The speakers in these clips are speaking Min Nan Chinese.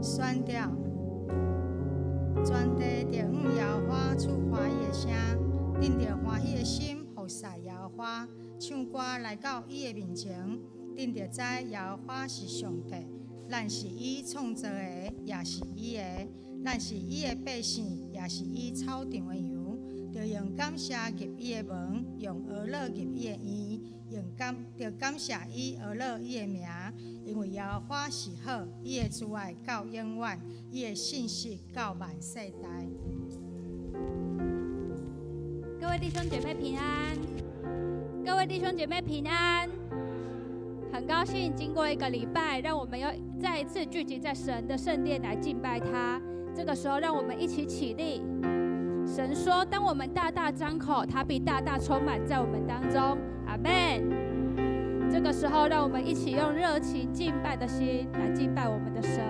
选掉。全地著向耶和華出歡喜的聲，恁著歡喜的心服侍耶和華，唱歌來到伊的面前，恁著知耶和華是上帝，咱是伊創造的，也是伊的，咱是伊的百姓，也是伊草場的羊。著用感謝入伊的門，用歌樂入伊的院，用感著感謝伊呵咾伊的名，因為耶和華是好，伊的慈愛到永遠，伊的信實到萬世代。各位弟兄姐妹平安，各位弟兄姐妹平安。很高興經過一個禮拜，讓我們又再一次聚集在神的聖殿來敬拜他。這個時候，讓我們一起起立。神說：當我們大大張口，他必大大充滿在我們當中。阿門。這個時候，讓我們一起用熱情敬拜的心來敬拜我們的神。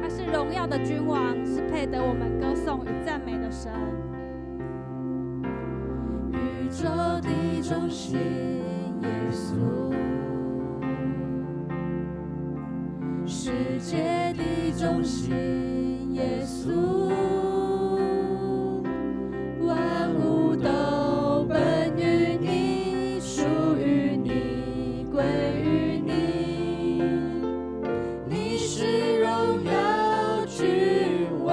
他是榮耀的君王，是配得我們歌頌與讚美的神。宇宙的中心，耶穌；世界的中心，耶穌。萬物都本於你，屬於你，歸於你。你是榮耀君王，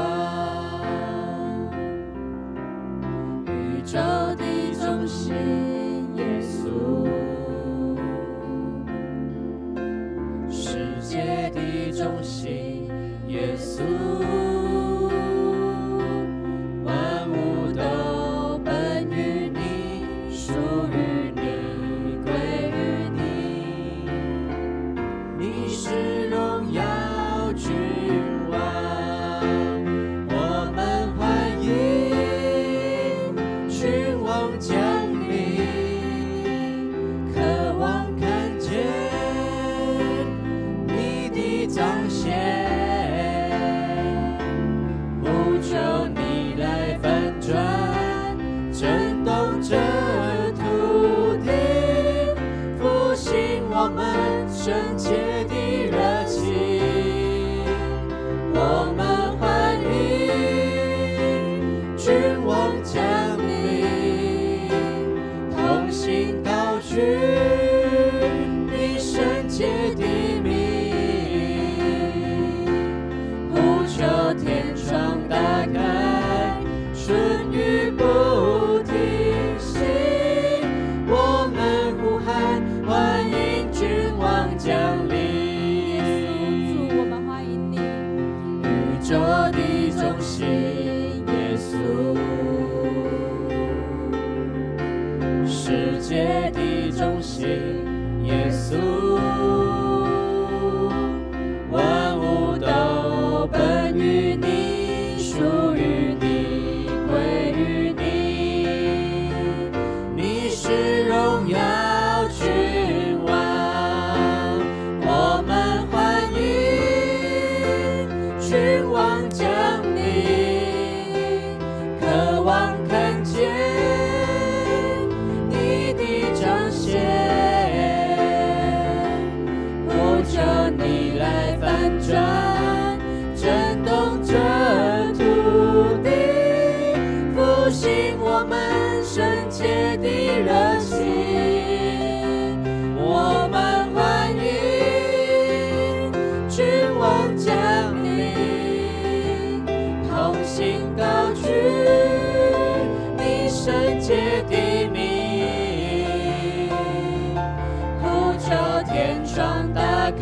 宇宙的中心，耶穌；世界的中心，耶穌。萬物都本於你，屬於你，歸於你。你是榮耀君王，我們歡迎君王降臨，渴望看見你的彰顯，呼求你來翻轉，震動這土地，復興我們聖潔的熱情。我們歡迎君王降臨，同心高舉你聖潔的名，呼求天窗打開，春雨不停息。我們呼喊，歡迎君王降臨。主，我們歡迎你。宇宙的中心，耶穌；世界的中心，耶穌。萬物都本於你，屬於你，歸於你。你是榮耀君王，我們歡迎君王降臨，渴望看見你的彰顯，呼求你來翻轉，震動這土地，復興我們聖潔的熱情。我們歡迎君王降臨，同心高舉你聖潔的名，呼求天窗打開，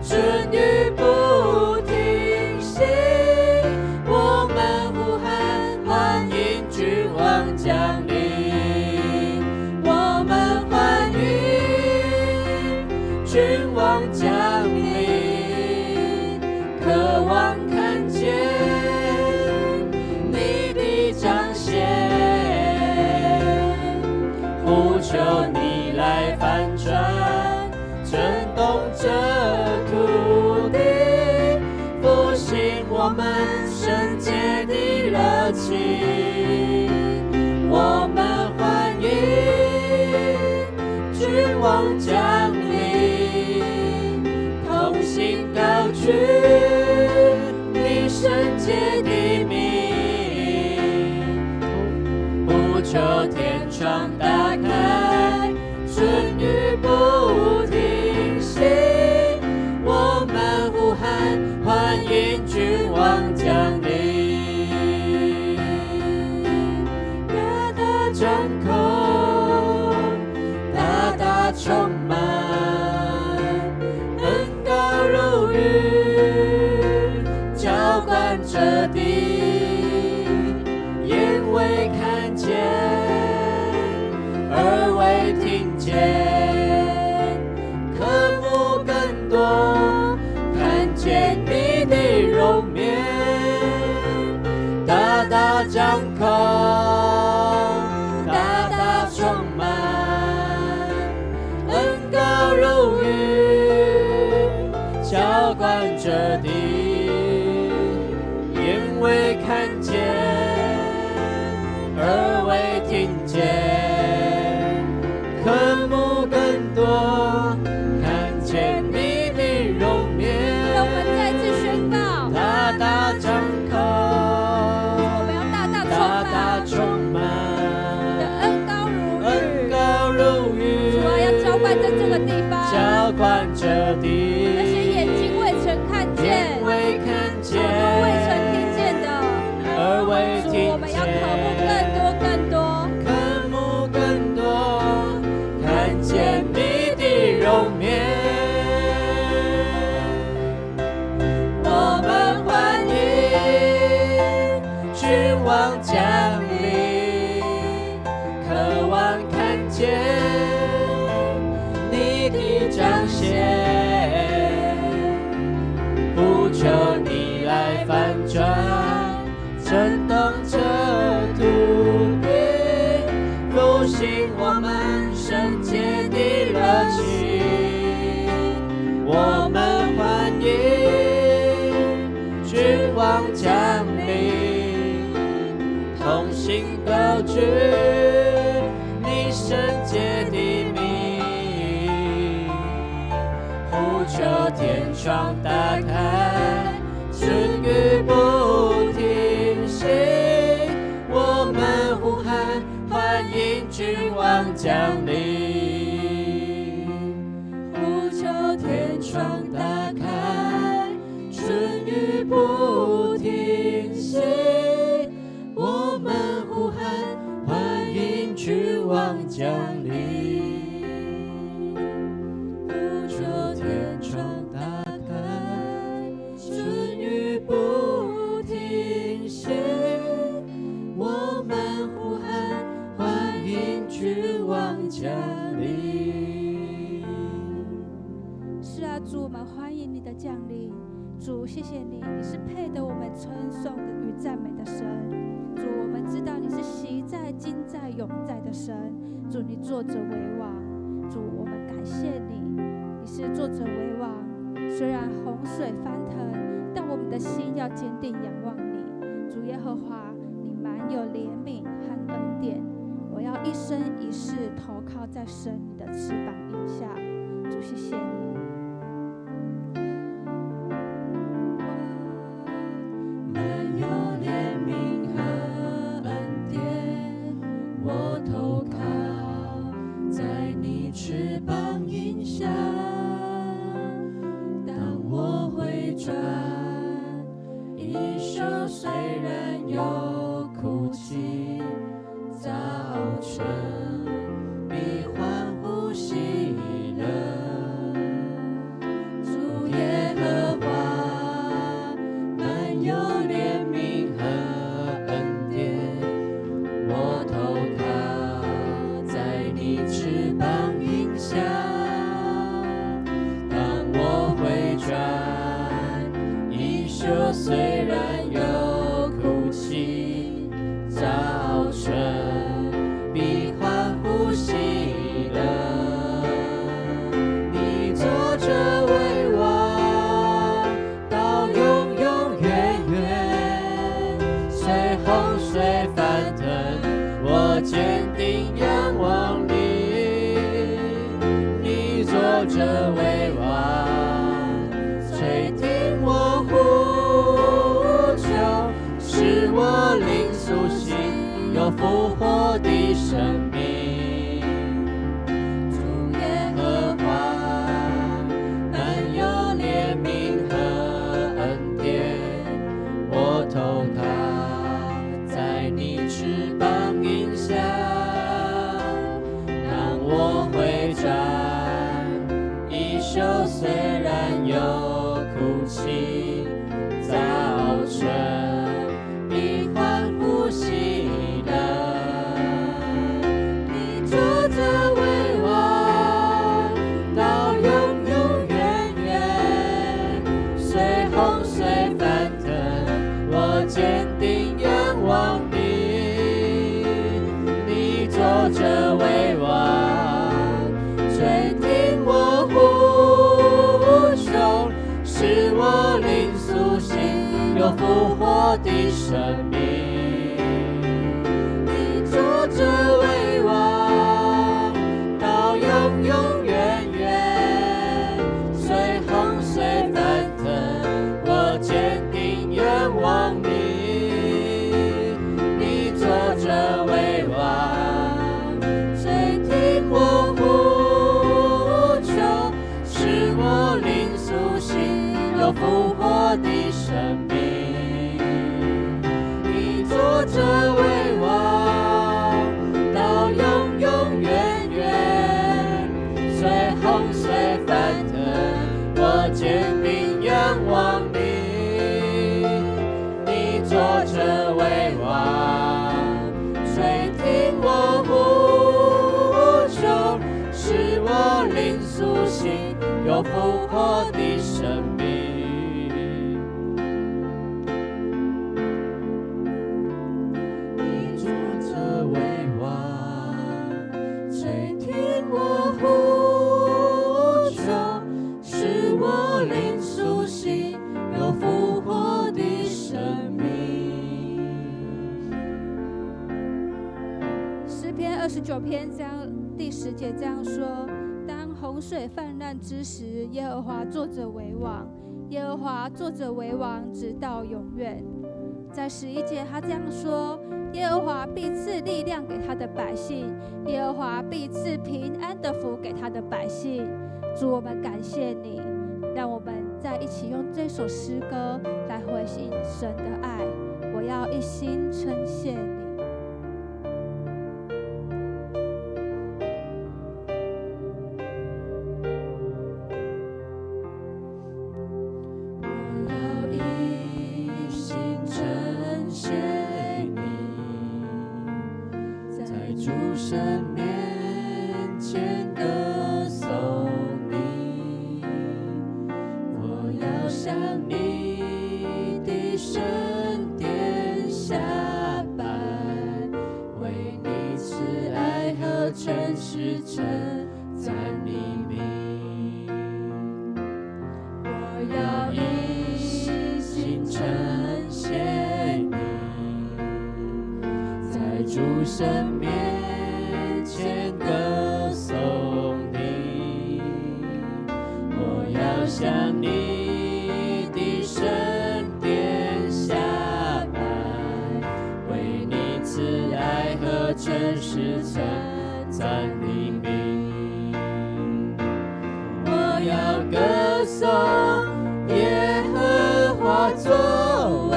春雨不停息。我們呼喊，歡迎君王降臨。我們歡迎君王降臨，渴望看見你的彰顯，呼求你來翻轉，震動這土地，復興我們聖潔的熱情。我們歡迎降臨，同心高舉你聖潔的名，呼求天窗打開，春雨不停息，我們呼喊，歡迎君王降臨，大大張口，大大充滿，恩膏如雨，澆灌這地，眼未看見，耳未聽見，渴慕更多，看見你的容顏，大大張口，大大充滿，恩膏如雨，澆灌這地，眼未看見，耳未聽見，渴慕更多，看見你的容顏。讓我們再次宣告，大大張口，我們要大大充大大滿，充滿，你的恩膏如恩雨，膏如雨，主啊，要澆灌在這個地方，澆灌這地，那些眼睛未曾看見，眼未看見，耳朵未曾聽見的，耳未主，聽我們要渴慕更多更多，渴慕更多，看見你的容顏。我們歡迎君王降臨，渴望看見你的彰顯，呼求你來翻轉，震動這土地，復興我們聖潔的熱情。我們歡迎君王降臨，同心高舉你聖潔的名，呼求天窗打開，春雨不停息，我們呼喊，歡迎君王降臨，呼求天窗打開，春雨不停息，我們呼喊，歡迎君王降臨，呼求天窗打開，春雨不停息，我們呼喊，歡迎君王降臨。是啊，主，我們歡迎你的降臨。主，謝謝你，你是配得我們稱頌的與讚美的神。主，我們知道你是昔在、今在、永在的神。主，你坐著為王。主，我們感謝你，你是坐著為王。雖然洪水翻騰，但我們的心要堅定仰望你。主耶和華，你滿有憐憫和恩典。我要一生一世投靠在神你的翅膀蔭下。主，謝謝你。滿有憐憫和恩典，我投靠在你翅膀蔭下。當我回轉，衣袖雖然有哭泣，早晨必歡呼喜樂。我靈甦醒，有復活的生命。主耶和華滿有憐憫和恩典，我投靠在你翅膀蔭下，當我回轉，衣袖雖然有哭泣，早晨必歡呼喜樂。你坐著為王，到永永遠遠，隨洪水翻騰，我堅定仰望你。你坐著為王，垂聽我呼求，使我靈甦醒，有復活的生命。你坐著為王，到永永遠遠，隨洪水翻騰，我堅定仰望你。你坐著為王，垂聽我呼求，使我靈甦醒，有復活的生命。你坐著為王，到永永遠遠，隨洪水翻騰，我堅定仰望你。你坐著為王，垂聽我呼求，使我靈甦醒，有復活的生命。你坐著為王，垂聽我呼求，使我靈甦醒，有復活的生命。詩篇29篇這樣第10節這樣說：當洪水泛濫之時，耶和華坐著為王，耶和華坐著為王，直到永遠。在11節，他這樣說：耶和華必賜力量給他的百姓，耶和華必賜平安的福給他的百姓。主，我們感謝你，讓我們在一起用這首詩歌來回應神的愛。我要一心稱謝你。我要一心稱謝你，在諸神面前歌頌你。我要向你的聖殿下拜，為你慈愛和誠實稱讚你名。我要一心稱謝你，在諸神面前歌頌你。我要向你的聖殿下拜，為你慈愛和誠實稱讚你名。我要歌頌耶和華作為，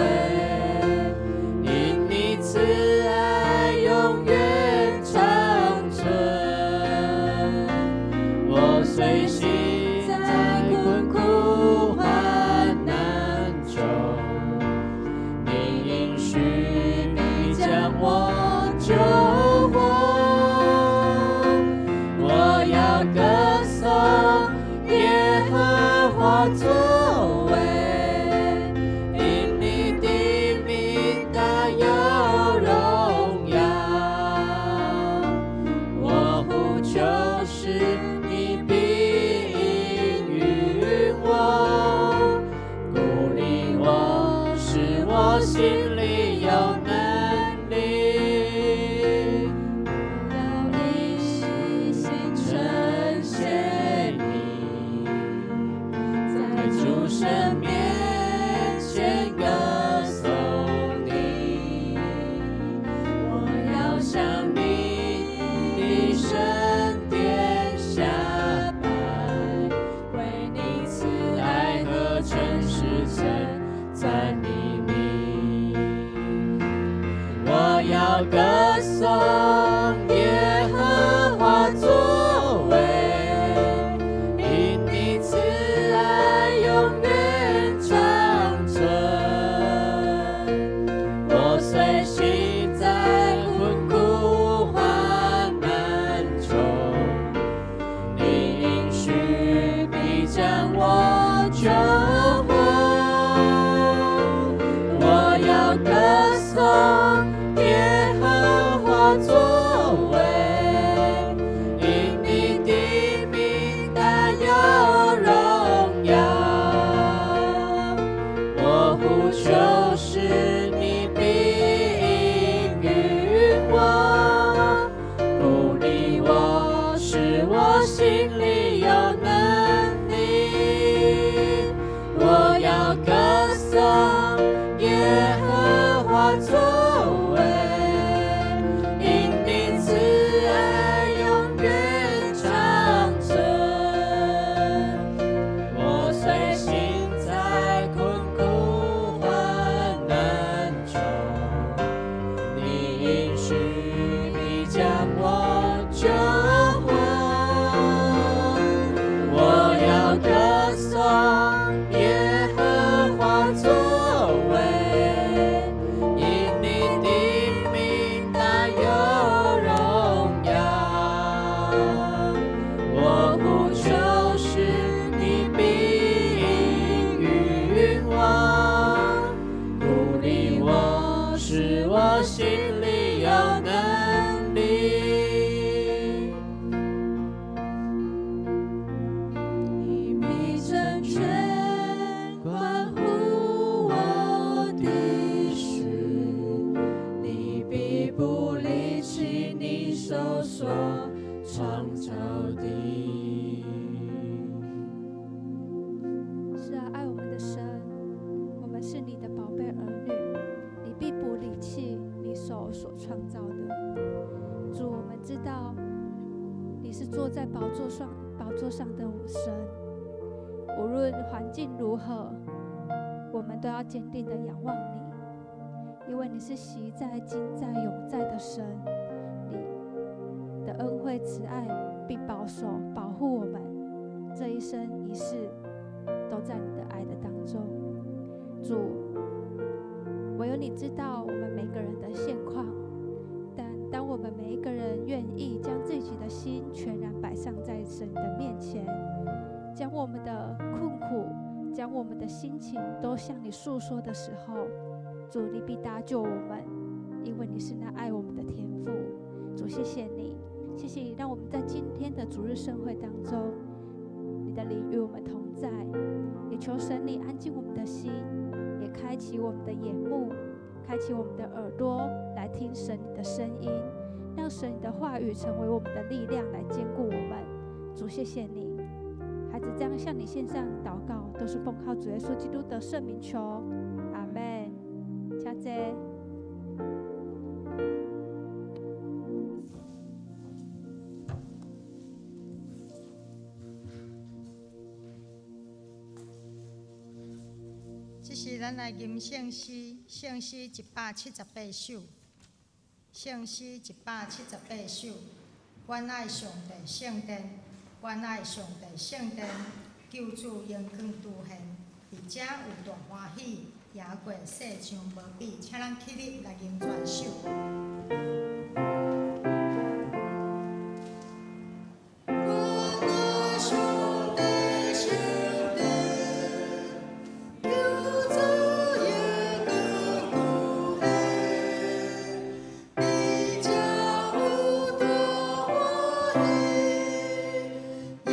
因你慈愛永遠長存。我雖行在困苦患難中，你應許必將我救活。我要歌頌耶和華作為，因你慈愛永遠長存。我雖行在困苦患難中，你應許必將我救活。我要歌頌耶和華作為，因你的名大有榮耀。我呼求時，你必應允我，鼓勵我，使我心裡有能力。我要歌頌耶和華作為，因你慈愛永遠長存。我雖行在困苦患難中，你應許必將我救活。我要歌頌耶和華作為，因你的名大有榮耀。我呼求時，你必應允我，鼓勵我，使我心裡有能力。你必成全關乎我的事，你必不離棄你手所創造的。是啊，愛我們的神，我們是你的寶貝兒女，你必不離棄你手所創造的。主，我們知道你是坐在寶座上的神，無論環境如何，我們都要堅定的仰望你，因為你是昔在、今在、永在的神，你的恩惠慈愛必保守保護我們這一生一世，都在你的愛的當中。主，唯有你知道我們每個人的現況，但當我們每一個人願意將自己的心全然擺上在神的面前，將我們的困苦，將我們的心情都向你訴說的時候，主，你必搭救我們，因為你是那愛我們的天父。主，謝謝你，謝謝你讓我們在今天的主日聖會當中，你的靈與我們同在，也求神你安靜我們的心，也開啟我們的眼目，開啟我們的耳朵，來聽神你的聲音，讓神你的話語成為我們的力量，來堅固我們。主，謝謝你，孩子這樣向你獻上禱告，都是奉靠主耶穌基督的聖名求，阿門。請坐。這時，咱來吟聖詩，聖詩178首，聖詩178首。阮愛上帝聖殿，阮愛上帝聖殿，救主榮光出現，佇遮有大歡喜，贏過世上無比。請咱起立來吟全首。阮愛上帝聖殿，救主榮光出現，佇遮有大歡喜，贏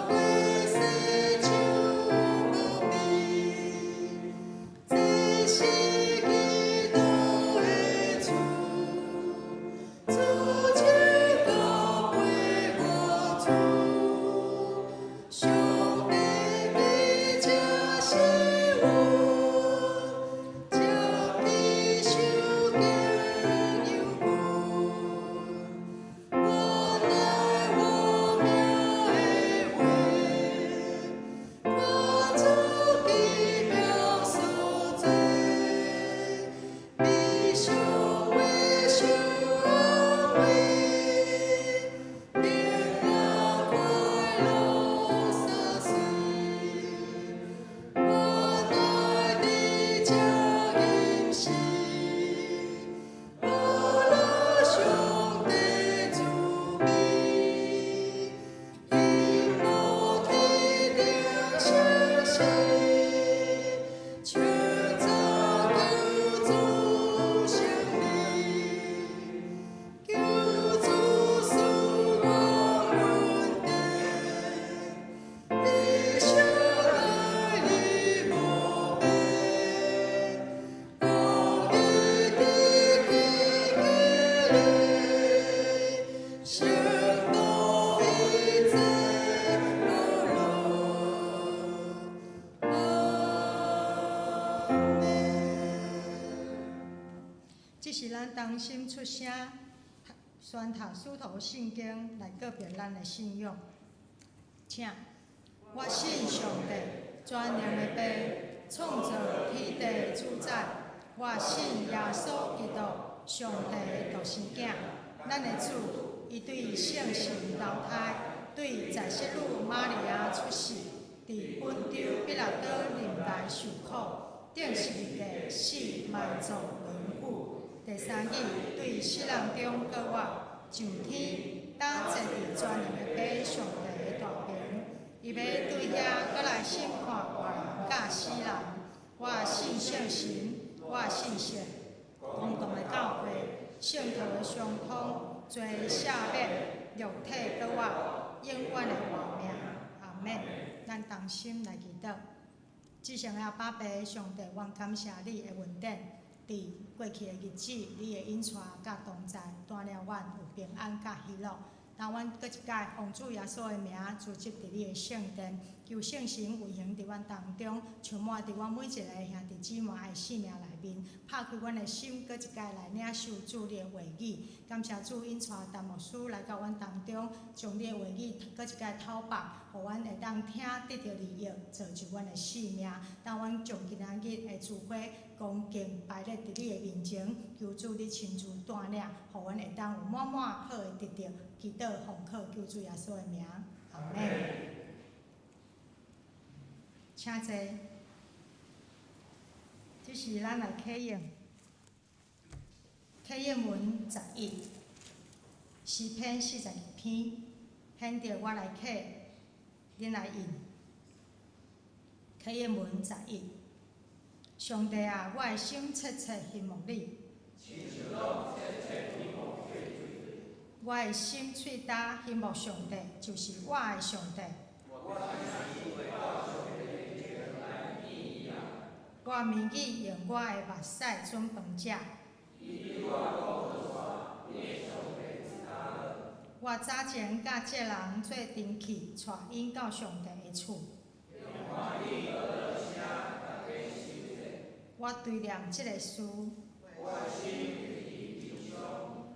過世上無比。這是基督的厝，同心出聲，宣讀使徒信經來告白咱的信仰。請，我信上帝，全能的父，創造天地的主宰。我信耶穌基督，上帝的獨生囝，咱的主，伊對聖神投胎，對在聖女瑪利亞出世，佇本丟彼拉多年代受苦，釘十字架死埋葬淪腐。第三日對死人中復活，上天，當坐佇全能的父上帝的大爿。伊欲對遐閣來審判活人佮死人。我信聖神，我信聖公同的教會，聖徒的相通，罪赦免，肉體復活，永遠的活命。阿們。咱同心來祈禱。至聖的阿爸父上帝，阮感謝你的恩典，佇過去的日子，你的引帶佮同在，帶領阮有平安佮喜樂。當阮閣一擺奉主耶穌的名，聚集佇你的聖殿，求聖神運行佇阮當中，充滿佇阮每一个兄弟姊妹的生命內面，拍開阮的心，閣一擺來領受主你的話語。感謝主引帶陳牧師來到阮當中，將你的話語閣一擺透白，予阮會當聽得著利益，造就阮的生命。當阮將今仔日的聚會恭敬擺列佇你的面前，求主你親自帶領，予阮會當有滿滿好的得著。祈禱奉靠救主耶穌的名，阿們。請坐。這是咱來啟用啟應文11，詩篇42篇，現在我來啟，恁來印。啟應文十一，上帝啊，我的心切切希望你。我的心喙焦希望上帝，就是我的上帝。我明日用我的目屎準飯食。我早前佮這人做陣去，帶𪜶到上帝的厝。我追念這个事。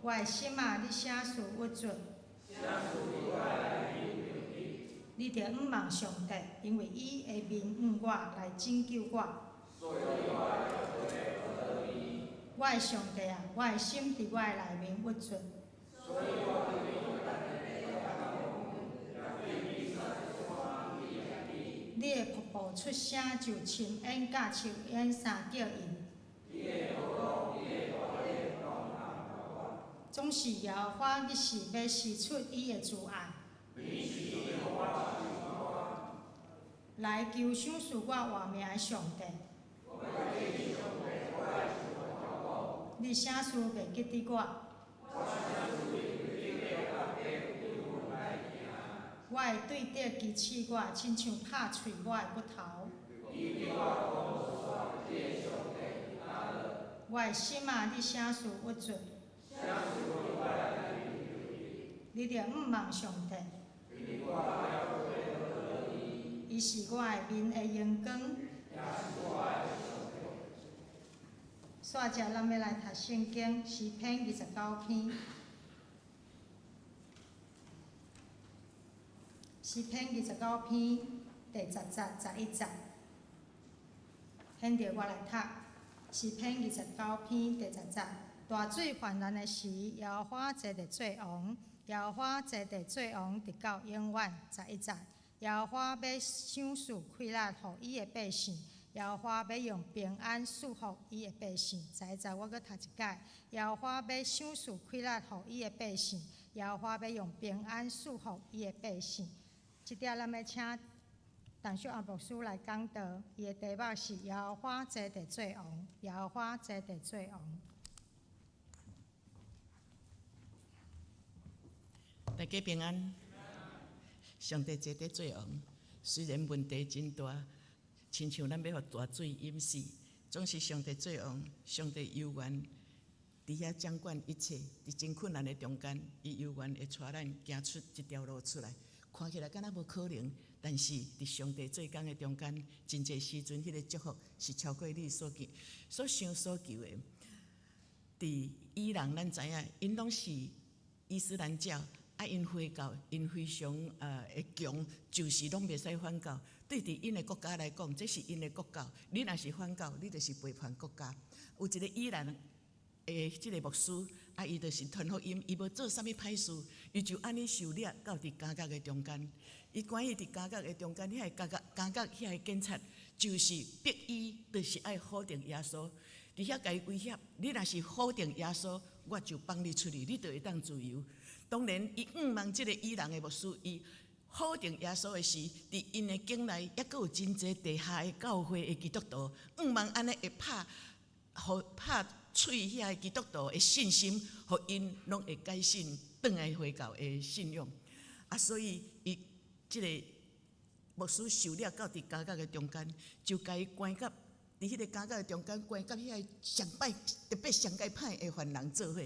我的心啊，你啥事鬱卒？你著仰望上帝，因為伊會憫恤我來拯救我。我的上帝啊，我的心佇我的內面鬱卒。你的瀑布出聲就深淵佮樹蔭相叫應。總是耶和華日時欲施出伊的慈愛，來求賞賜我活命的上帝。你啥事袂記得我？我的對敵譏刺我，親像拍碎我的骨頭。我的心啊，你啥事鬱卒？你著仰望上帝，伊是我的面的榮光。煞只，咱欲來讀聖經詩篇29篇。詩篇29篇第10節、11節。現在我來讀詩篇29篇第10節。大水泛濫的時，耶和華坐佇做王，耶和華坐佇做王，直到永遠。11節，耶和華欲賞賜快樂予伊的百姓，耶和華欲用平安賜福伊的百姓。11節，我閣讀一擺，耶和華欲賞賜快樂予伊的百姓，耶和華欲用平安賜福伊的百姓。這點咱欲請陳秀阿牧師來講道，伊的題目是耶和華坐佇做王，耶和華坐佇做王。大家平安。上帝坐佇做王，雖然問題真大，親像咱欲予大水淹死，總是上帝做王，上帝猶原佇遐掌管一切，佇真困難的中間，伊猶原會帶咱行出一條路出來。看起來敢若無可能，但是佇上帝做工的中間，真濟時陣，彼個祝福是超過你所見、所想、所求的。佇伊朗咱知影，𪜶攏是伊斯蘭教，啊，𪜶回教，𪜶非常會強，就是攏袂使反教。對佇𪜶的國家來講，這是𪜶的國教。你若是反教，你就是背叛國家。有一個伊朗的這個牧師，啊，伊就是傳福音，伊無做啥物歹事，伊就按呢受掠到佇監獄的中間。伊關伊佇監獄的中間，遐个監獄遐个警察就是逼伊，就是愛否定耶穌。佇遐共伊威脅，你若是否定耶穌，我就放你出去，你就會當自由。當然，伊向望這個伊朗的牧師，伊否定耶穌的時，佇𪜶的境內，猶閣有真濟地下的教會的基督徒，向望按呢會拍，予拍碎遐个基督徒的信心，予𪜶攏會改信，轉來回教的信仰。啊，所以伊這個牧師受掠到佇監獄的中間，就共伊關佮佇彼個監獄的中間，關佮彼個上歹特別上蓋歹的犯人做伙。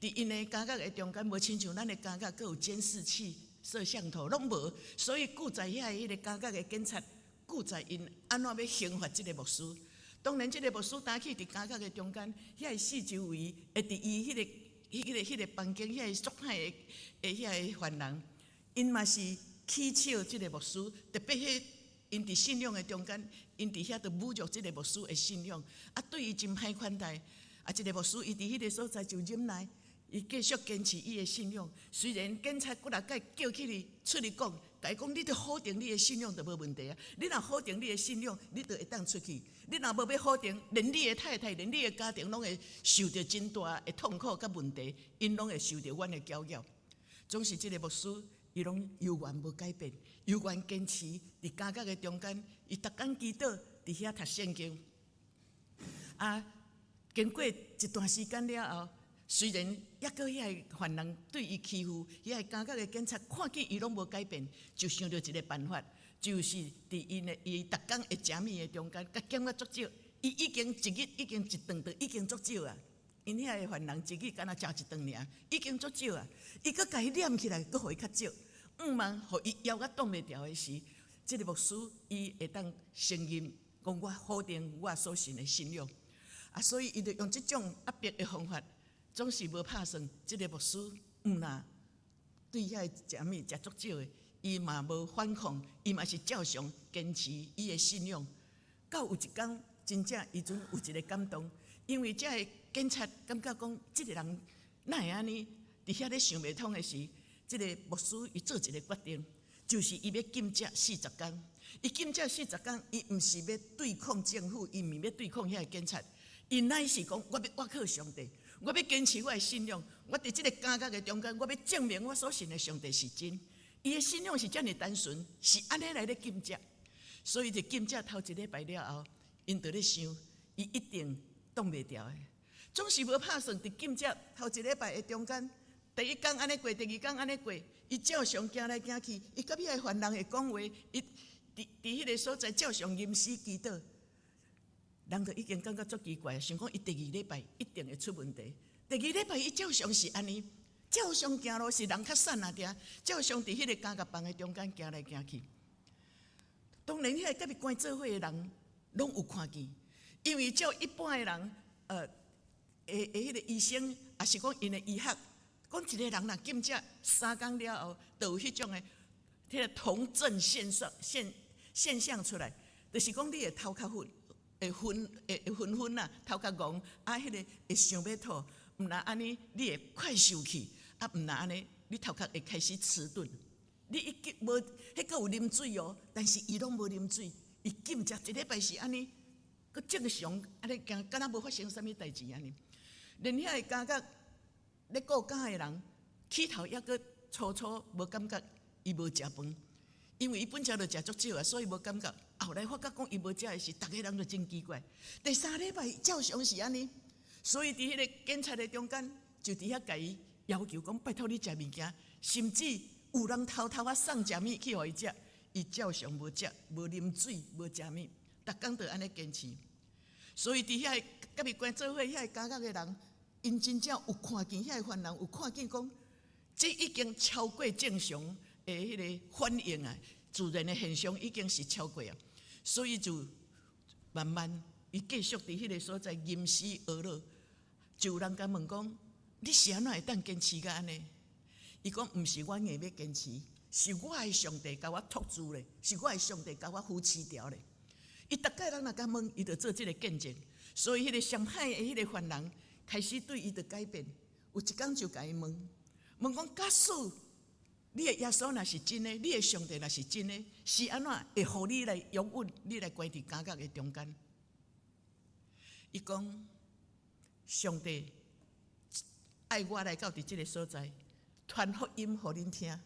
佇𪜶的監獄的中間，無親像咱的監獄，閣有監視器、攝像頭，攏無。所以記載遐彼個監獄的警察，記載𪜶按怎欲刑罰這個牧師。當然，這個牧師早起佇監獄的中間，遐个四周圍會佇伊彼個房間，遐個足歹的遐个犯人，𪜶嘛是取笑這個牧師，特別彼𪜶佇信仰的中間，𪜶佇遐就侮辱這個牧師的信仰，啊，對伊真歹款待。啊，這個牧師伊佇彼個所在就忍耐，伊繼續堅持伊的信仰。雖然警察幾若擺叫起來出去講，共伊講你著否定你的信仰就無問題啊。你若否定你的信仰，你就會當出去。你若無欲否定，連你的太太、連你的家庭攏會受著真大的痛苦佮問題，𪜶攏會受著阮的攪擾。總是這個牧師，伊攏猶原無改變，猶原堅持佇監獄的中間，伊逐工祈禱，佇遐讀聖經。啊，經過一段時間了後，雖然猶閣遐个犯人對伊欺負，遐个監獄的警察看見伊攏無改變，就想著一個辦法，就是佇𪜶的伊逐工會食物的中間，共減較足少。伊已經一日已經一頓就已經足少啊。𪜶遐个犯人一日敢若食一頓爾，已經足少啊。伊閣共伊攆起來，閣予伊較少。向望予伊枵甲擋袂牢的時，這個牧師伊會當承認講我否定我所信的信仰。啊，所以伊就用這種壓迫的方法，總是無拍算。這個牧師毋若對遐個食物食足少的，伊嘛無反抗，伊嘛是照常堅持伊的信仰。到有一工，真正伊陣有一個感動，因為這个警察感覺講，這個人哪會按呢？佇遐咧想袂通的時，這個牧師伊做一個決定，就是伊欲禁食四十工。伊禁食四十工，伊毋是欲對抗政府，伊毋是欲對抗遐個警察，伊乃是講我欲倚靠上帝，我欲堅持我的信仰。我佇這個監獄的中間，我欲證明我所信的上帝是真。伊的信仰是遮爾單純，是按呢來咧禁食。所以佇禁食頭一禮拜了後，𪜶就咧想，伊一定擋袂牢的。總是無拍算佇禁食頭一禮拜的中間，第一工按呢過，第二工按呢過，伊照常行來行去，伊佮彼個犯人會講話，伊佇彼個所在照常吟詩祈禱。人就已經感覺足奇怪，想講伊第二禮拜一定會出問題。第二禮拜伊照常是按呢，照常行路是人較散仔定，照常佇彼個監獄房的中間行來行去。當然，彼個佮伊關做伙的人攏有看見，因為照一般的人，的彼個醫生，抑是講𪜶的醫學，講一個人若禁食3工了後，就有彼種的彼個酮症現象出來，就是講你會頭殼昏，會昏會會昏昏啊，頭殼戇，啊，彼個會想欲吐，毋若按呢，你會快受氣，啊，毋若按呢，你頭殼會開始遲鈍。你已經無，彼個有啉水哦，但是伊攏無啉水，伊禁食一禮拜是按呢，閣正常按呢行，敢若無發生啥物代誌按呢。連遐個監獄咧顧監的人，起頭猶閣初初無感覺，伊無食飯，因為伊本來就食足少啊，所以無感覺。後來發覺講伊無食的時，逐个人就真奇怪。第三禮拜照常是按呢，所以佇彼個警察的中間，就佇遐共伊要求講，拜託你食物件，甚至有人偷偷仔送食物去予伊食，伊照常無食，無啉水，無食物，逐工就按呢堅持。所以佇遐個佮伊關做伙遐個監獄的人，𪜶真正有看見遐個犯人有看見講，這已經超過正常的彼個反應啊，自然的現象已經是超過啊，所以就慢慢伊繼續佇彼個所在吟詩哀樂。就有人共問講：你是按怎會當堅持到按呢？伊講毋是我硬欲堅持，是我的上帝共我托住咧，是我的上帝共我扶持牢咧。伊逐擺人若共問，伊就做這个見證。所以彼个上歹的彼个犯人開始對伊就改變。有一工就共伊問，問講假使你的耶穌若是真的，你的上帝若是真的，是按怎會予你來容忍你來關佇監獄的中間？伊講上帝愛我來到佇這个所在，傳福音予恁聽。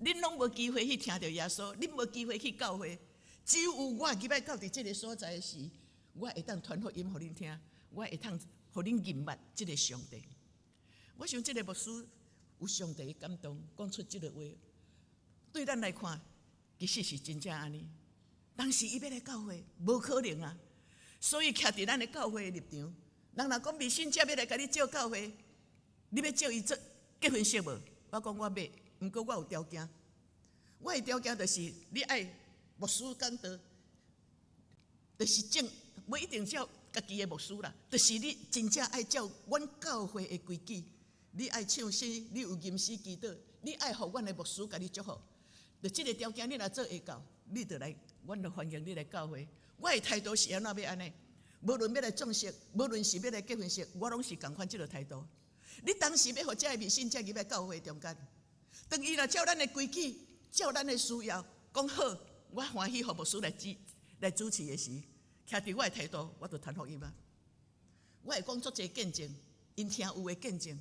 恁攏無機會去聽著耶穌，恁無機會去教會，只有我入來到佇這个所在時，我會當傳福音予恁聽，我會當予恁認捌這个上帝。我想這个牧師有上帝的感動，講出這个話，對咱來看，其實是真正按呢。當時伊欲來教會，無可能啊！所以徛佇咱的教會的立場，人若講未信者欲來共你借教會，你欲借伊做結婚式無？我講我欲，毋過我有條件。我的條件就是你愛牧師講道，就是正，無一定照家己的牧師啦，就是你真正愛照阮教會的規矩，你愛唱詩，你有吟詩祈禱，你愛予阮的牧師共你祝福。就這个條件，你若做會到，你就來，阮就歡迎你來教會。我的態度是按怎欲按呢？無論欲來葬式，無論是欲來結婚式，我攏是仝款這个態度。你當時欲予這个未信者入來教會中間，當伊若照咱的規矩，照咱的需要，講好，我歡喜予牧師來主持的時，徛佇我的態度，我就傳福音啊。我會講足濟見證，𪜶聽有的見證。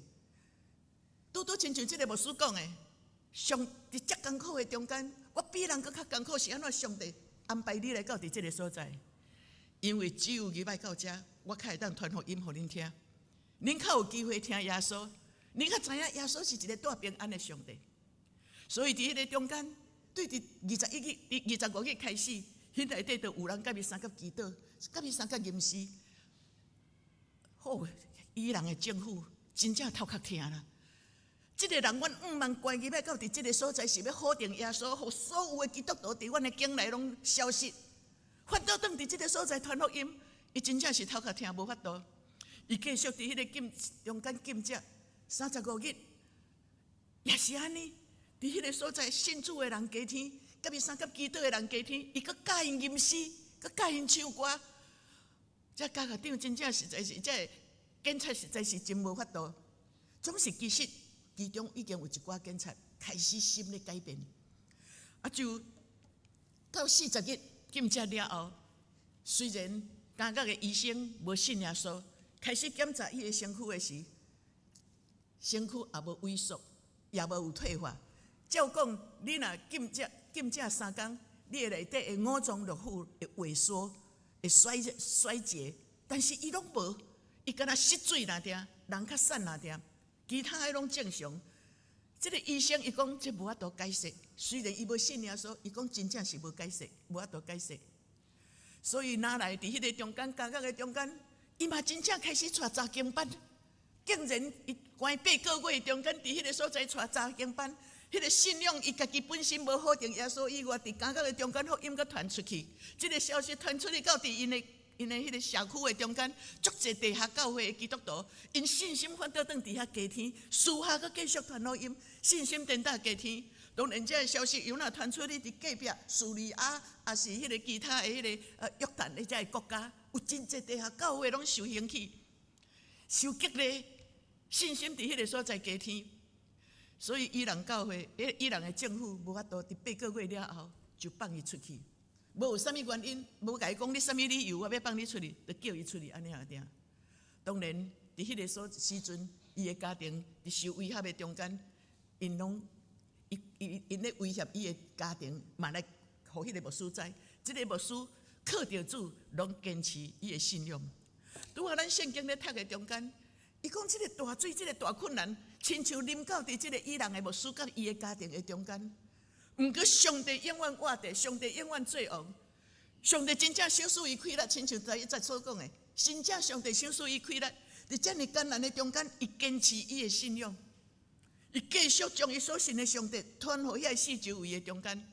拄拄親像這个牧師講的，上佇遮艱苦的中間，我比人閣較艱苦，是按怎上帝安排你來到佇這个所在？因為只有入來到遮，我較會當傳福音予恁聽，恁較有機會聽耶穌，恁較知影耶穌是一个帶平安的上帝。所以佇彼个中間，對佇21日、佇25日開始，彼內底就有人共伊相佮祈禱，共伊相佮吟詩。好，伊人的政府真正頭殼疼啦！這个人，阮毋茫關入來到佇這个所在，是欲否定耶穌，予所有的基督徒佇阮的境內攏消失。反倒轉佇這个所在傳福音，伊真正是頭殼疼無法度。伊繼續佇彼个禁中間禁食35日，也是按呢。佇彼个所在信主的人加添，共伊相佮祈禱的人加添，伊閣教𪜶吟詩，閣教𪜶唱歌。這監獄長真正實在是，這个警察實在是真無法度。總是其實其中已經有一寡警察開始心咧改變，啊就到40日禁食了後，雖然監獄的醫生無信耶穌，開始檢查伊的身軀的時，身軀也無萎縮，也無有退化。照講，你若禁食禁食3工，你的內底的五臟六腑會萎縮、會衰竭，但是伊攏無，伊敢若失水爾爾，人較瘦爾爾，其他的攏正常。這个醫生伊講這無法度解釋，雖然伊無信耶穌，伊講真正是無解釋，無法度解釋。所以拿來佇彼个中間，監獄的中間，伊嘛真正開始帶查經班，竟然伊關八個月中間，佇彼个所在帶查經班。彼个信仰，伊家己本身無否定耶穌以外，佇監獄的中間福音閣傳出去。這个消息傳出去到佇𪜶的彼个社區的中間，足濟地下教會的基督徒，𪜶信心反倒轉佇遐加添，私下閣繼續傳福音，信心顛倒加添。當然，這个消息猶若傳出去佇隔壁敘利亞，抑是彼个其他的彼个約旦的這个國家，有真濟地下教會攏受興起，受激勵，信心佇彼个所在加添。所以伊朗教會，伊朗的政府無法度佇八個月了後就放伊出去，無有啥物原因，無共伊講你啥物理由，我欲放你出去，就叫伊出去按呢爾爾。當然，佇彼个所時陣，伊的家庭佇受威脅的中間，𪜶攏伊伊𪜶咧威脅伊的家庭，嘛來予彼个牧師知，這个牧師靠著主，攏堅持伊的信仰。拄仔咱聖經咧讀的中間，伊講這个大水，這个大困難，親像臨到佇這个伊朗的牧師佮伊的家庭的中間。毋過上帝永遠活著，上帝永遠做王，上帝真正賞賜伊氣力，親像在一節所講的，真正上帝賞賜伊氣力，佇遮爾艱難的中間，伊堅持伊的信仰，伊繼續將伊所信的上帝傳予遐四周圍的中間。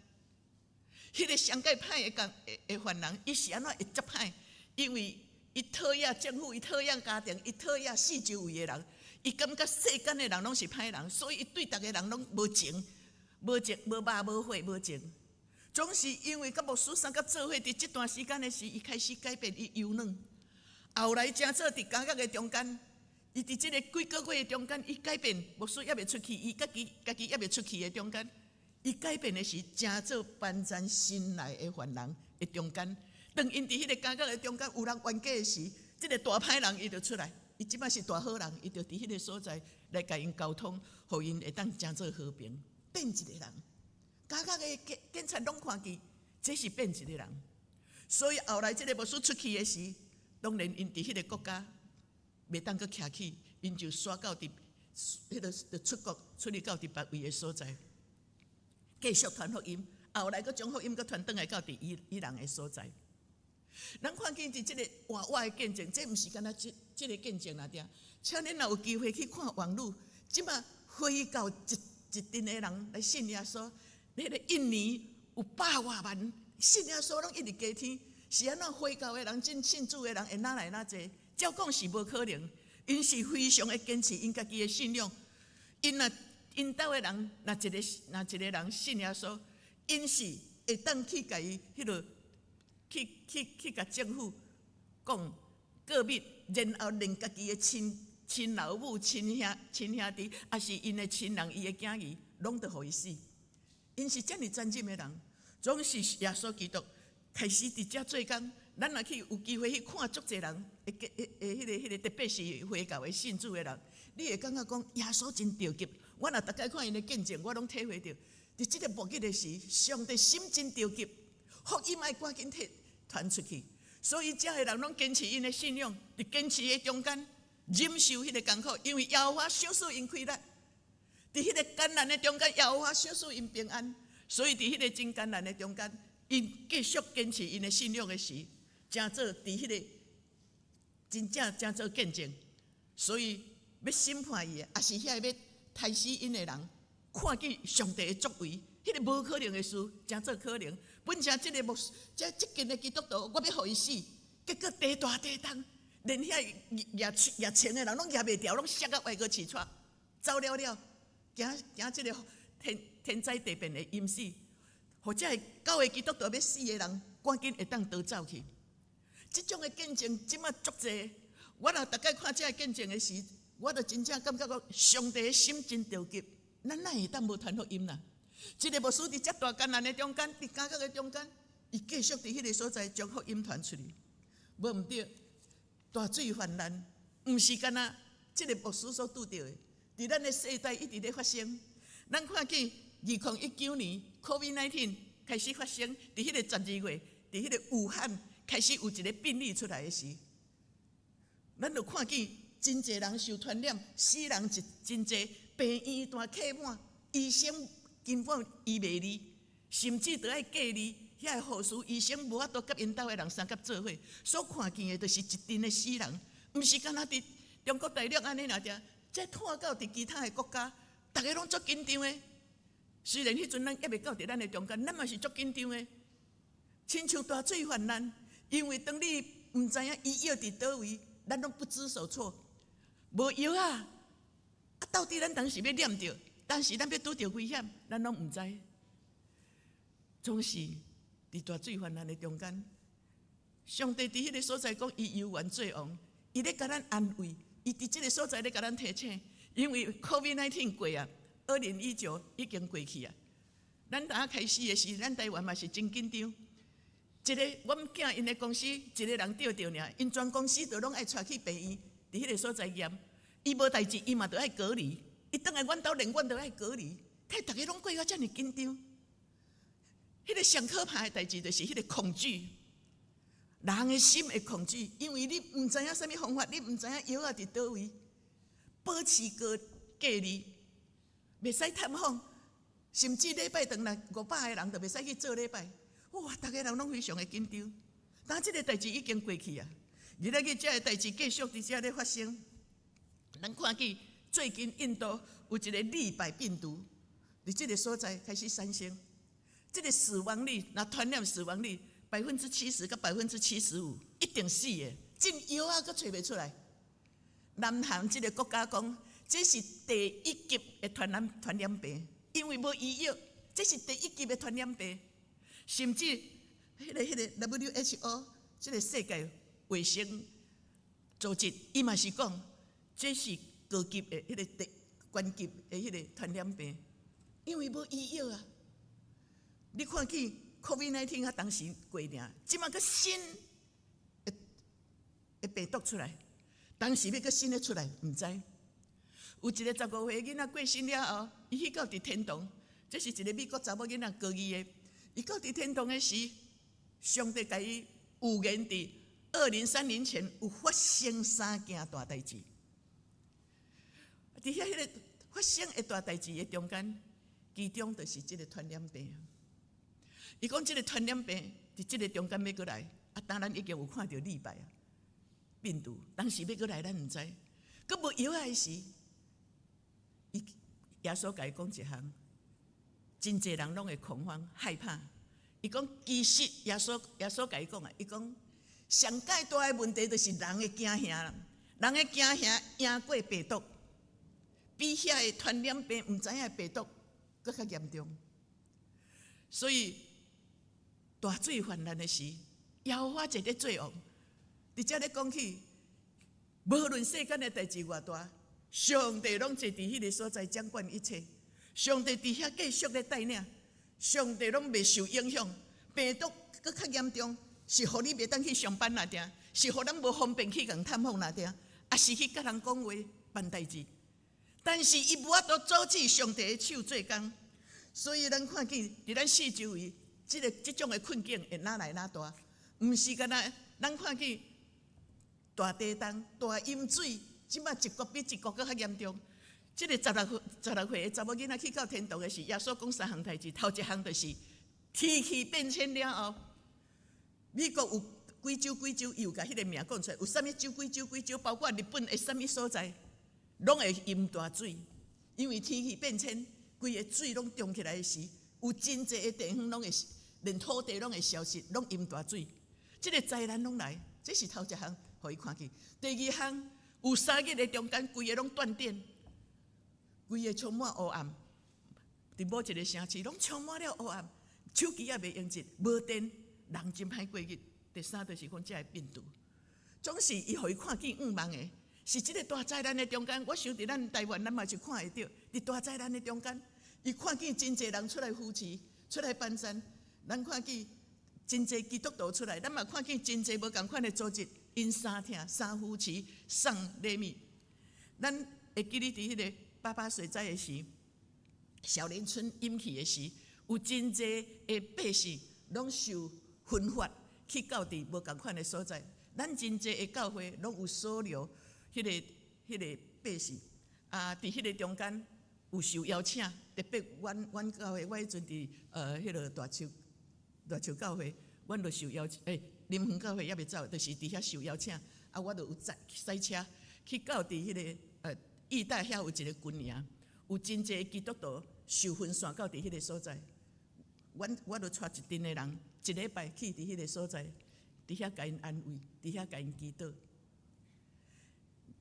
彼个上蓋歹的工的犯人，伊是按怎會遮歹？因為伊討厭政府，伊討厭家庭，伊討厭四周圍的人，伊感覺世間的人攏是歹人，所以伊對逐个人攏無情、無情、無肉、無血、無情。總是因為佮牧師相佮做伙佇這段時間的時，伊開始改變，伊柔軟。後來成做佇監獄的中間，伊佇這個幾個月的中間，伊改變，牧師猶未出去，伊家己家己猶未出去的中間，伊改變的是成做幫贊新來的犯人的中間。當𪜶佇彼個監獄的中間有人冤家的時，這個大歹人伊就出來，伊這擺是大好人，伊就佇彼個所在來共𪜶溝通，予𪜶會當成做和平。變一個人，監獄的警察攏看見，這是變一個人。所以後來這個牧師出去的時，當然𪜶佇彼個國家袂當閣徛起，𪜶就徙到佇彼個就出國出去到佇別位的所在，繼續傳福音。後來閣將福音閣傳轉來到佇伊伊人的所在。咱看見佇這個活活的見證，這毋是干焦這這個見證爾爾。請恁若有機會去看網路，這馬回教一一陣的人來信耶穌，彼個印尼有百外萬信耶穌，攏一直加添。是按怎回教的人進信主的人會哪來哪濟？照講是無可能，𪜶是非常的堅持𪜶家己的信仰。𪜶若𪜶兜的人，若一個人信耶穌，𪜶是會當去共伊彼落去去去共政府講告密，然後連家己的親親老母、親兄、親兄弟，抑是𪜶的親人、伊的囝兒，攏著予伊死。𪜶是遮爾殘忍的人，總是耶穌基督開始佇遮做工。咱若去有機會去看足濟人，會會會彼個彼個特別是回教的信主的人，你會感覺講耶穌真著急。我若逐擺看𪜶的見證，我攏體會著，佇這個末日的時，上帝心真著急，福音愛趕緊提傳出去。所以遮的人攏堅持𪜶的信仰，佇堅持的中間忍受彼個艱苦，因為耶和華賞賜𪜶氣力。佇彼個艱難的中間，耶和華賞賜𪜶平安。所以佇彼個真艱難的中間，𪜶繼續堅持𪜶的信仰的時，成做佇彼個真正成做見證。所以欲審判伊的，抑是遐個欲刣死𪜶的人，看見上帝的作為，彼個無可能的事，成做可能。本來這個牧師，這這間的基督徒，我欲予伊死，結果地大地動，連遐舉舉槍的人攏舉袂牢，攏摔甲歪過刺掣，走了了，驚驚這個天天災地變會淹死，予這个教會基督徒欲死的人，趕緊會當逃走去。這種的見證這馬足濟，我若逐擺看這个見證的時，我就真正感覺講上帝的心真著急，咱哪會當無傳福音啦？這個牧師佇遮大艱難的中間，佇監獄的中間，伊繼續佇彼個所在將福音傳出去。無毋對，大水泛濫，毋是干焦這個牧師所拄著的，佇咱的世代一直咧發生。咱看見2019年 COVID-19 開始發生，佇彼個12月，佇彼個武漢開始有一個病例出來的時，咱就看見真濟人受傳染，死人一真濟，病院大客滿，醫生根本醫袂治，甚至著愛隔離。遐個護士、醫生無法度佮𪜶兜的人相佮做伙，所看見的就是一陣的死人，毋是干焦佇中國大陸按呢爾爾，這拖到佇其他的國家，逐个攏足緊張的。雖然彼陣咱猶未到佇咱的中間，咱嘛是足緊張的。親像大水泛濫，因為當你毋知影醫藥佇佗位，咱攏不知所措，無藥啊！啊，到底咱當時欲染著，當時咱欲拄著危險，咱攏毋知。總是佇大水泛濫的中間，上帝佇彼個所在講，伊猶原做王，伊咧共咱安慰，伊佇這個所在咧共咱提醒，因為 COVID-19 過啊，2019已經過去啊。咱剛開始的時，咱台灣嘛是真緊張。一個阮囝𪜶的公司一個人著著爾，𪜶全公司都攏愛帶去病院，佇彼個所在驗。伊無代誌，伊嘛著愛隔離。伊轉來阮兜，連阮都愛隔離。睇逐个攏過甲遮爾緊張。彼個上可怕的代誌就是彼個恐懼，人的心會恐懼，因為你毋知影啥物方法，你毋知影藥仔佇佗位，保持個隔離，袂使探訪，甚至禮拜轉來500個人就袂使去做禮拜。哇！逐个人攏非常的緊張。但這個代誌已經過去啊，而來去這个代誌繼續佇遮咧發生。咱看見最近印度有一個李白病毒，佇這個所在開始產生。這個死亡率，若傳染死亡率70%佮75%，一定死的。進藥仔閣揣袂出來。南韓這个國家講，這是第一級的傳染病，因為無醫藥，這是第一級的傳染病。甚至彼个 WHO 這个世界衛生組織，伊嘛是講，這是高級的彼个第懸級的彼个傳染病，因為無醫藥啊。你看見 COVID-19 啊，當時過爾，這馬閣新的病毒出來，當時欲閣新的出來，毋知。有一个15歲囡仔過身了後，伊去到佇天堂，這是一个美國查某囡仔高二的，伊到佇天堂的時，上帝共伊預言佇2030前有發生三件大代誌。佇遐彼个發生的大代誌的中間，其中就是這个傳染病。伊講這个傳染病佇這个中間欲閣來，啊，當咱已經有看著禮拜啊，病毒當時欲閣來，咱毋知。閣無藥仔的時，伊耶穌共伊講一項，真濟人攏會恐慌害怕。伊講其實耶穌共伊講啊，伊講上蓋大的問題就是人的驚嚇啦，人的驚嚇贏過病毒，比遐个傳染病毋知影的病毒閣較嚴重。所以大水泛濫的時，耶和華坐佇做王。佇遮咧講起，無論世間的代誌偌大，上帝攏坐佇彼个所在掌管一切。上帝佇遐繼續咧帶領，上帝攏袂受影響。病毒閣較嚴重，是予你袂當去上班爾定，是予咱無方便去共探訪爾定，抑是去佮人講話辦代誌。但是伊無法度阻止上帝的手做工，所以咱看見佇咱四周圍，這種的困境會愈來愈大，毋是干焦咱看見大地震、大淹水，這馬一國比一國閣較嚴重。這个16歲的查某囡仔去到天堂的時，耶穌講三項代誌，頭一項就是天氣變遷了後，美國有幾州幾州，伊有共彼个名講出來，有啥物州幾州幾州，包括日本的啥物所在，攏會淹大水，因為天氣變遷，規个水攏漲起來的時，有真濟的地方攏會，連土地攏會消失，攏淹大水。這个災難攏來，這是頭一項，予伊看見。第二項，有3日的中間，規个攏斷電，規个充滿黑暗，佇某一个城市攏充滿了黑暗，手機也袂用得，無電，人真歹過日。第三就是講這个病毒，總是伊予伊看見向望的，是這个大災難的中間。我想佇咱台灣，咱嘛是看會著，佇大災難的中間，伊看見真濟人出來扶持，出來幫贊。咱看見真濟基督徒出來，咱嘛看見真濟無仝款的組織，𪜶相疼、相扶持、送禮物。咱會記得佇彼个八八水災的時，小林村淹去的時，有真濟的百姓攏受分發去到佇無仝款的所在。咱真濟的教會攏有收留彼个百姓，啊，佇彼个中間有受邀請，特別阮教會，我彼陣佇彼个大樹教會，阮就受邀請，林園教會猶未走，就是佇遐受邀請，啊，我就有載駛車去到佇彼个義大遐有一个軍營，有真濟基督徒受分散到佇彼个所在，阮就帶一陣的人，一禮拜去佇彼个所在，佇遐共𪜶安慰，佇遐共𪜶祈禱。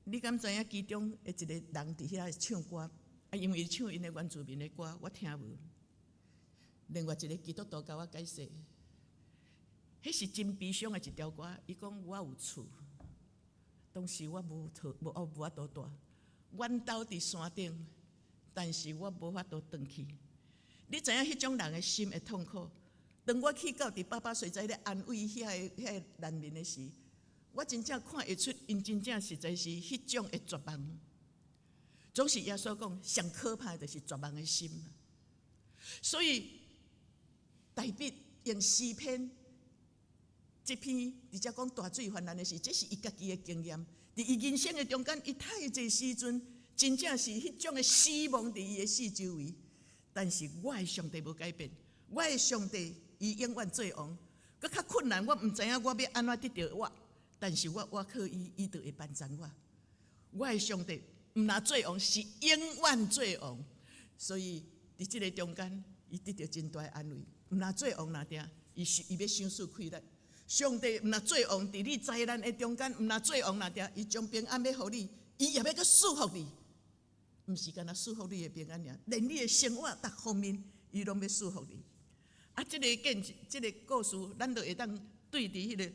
你敢知影其中的一个人佇遐唱歌？啊，因為伊唱𪜶的原住民的歌，我聽無。另外一个基督徒共我解釋，彼是真悲傷的一條歌。伊講我有厝，當時我無厝，無法度蹛。阮兜佇山頂，但是我無法度轉去。你知影彼種人的心會痛苦？當我去到佇八八水災咧安慰遐個難民的時，我真正看會出，𪜶真正實在是彼種的絕望。總是耶穌講，上可怕的就是絕望的心。所以大衛用詩篇這篇，佇遮講大水泛濫的時，這是伊家己的經驗。佇伊人生的中間，伊太濟時陣，真正是彼種的死亡佇伊的四周圍。但是我的上帝無改變，我的上帝伊永遠做王。閣較困難，我毋知影我欲按怎得著活，但是我倚靠伊，伊就會幫贊我。我的上帝毋但做王，是永遠做王。所以佇這个中間，伊得著真大的安慰。毋但做王爾定，伊是伊欲賞賜氣力。上帝毋若做王佇你災難的中間，毋若做王那定，伊將平安欲予你，伊也欲閣賜福你，毋是干焦賜福你的平安爾，連你的生活逐方面，伊攏欲賜福你。啊，這个見這个故事，咱就會當對佇彼个，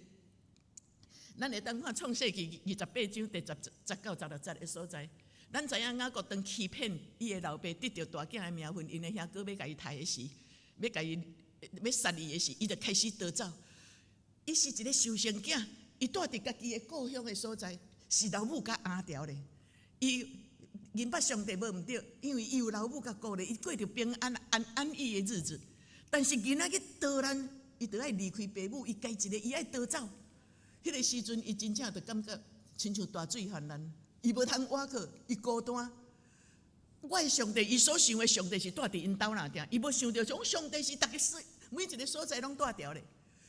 咱會當看創世記28章第10節到16節的所在。咱知影雅各當欺騙伊的老爸得著大囝的名分，𪜶的兄哥欲共伊刣的時，欲共伊欲殺伊的時，伊就開始逃走。伊是一个受生囝，伊蹛佇家己的故鄉的所在，是老母共爰牢咧。伊認捌上帝無毋對，因為伊有老母共顧咧，伊過著平安安安逸的日子。但是囡仔去逃難，伊就愛離開爸母，伊家一个，伊愛逃走。彼个時陣，伊真正就感覺親像大水泛濫，伊無通倚靠，伊孤單。我的上帝，伊所想的上帝是蹛佇𪜶兜爾定，伊無想著講上帝是逐个所每一个所在攏蹛著咧。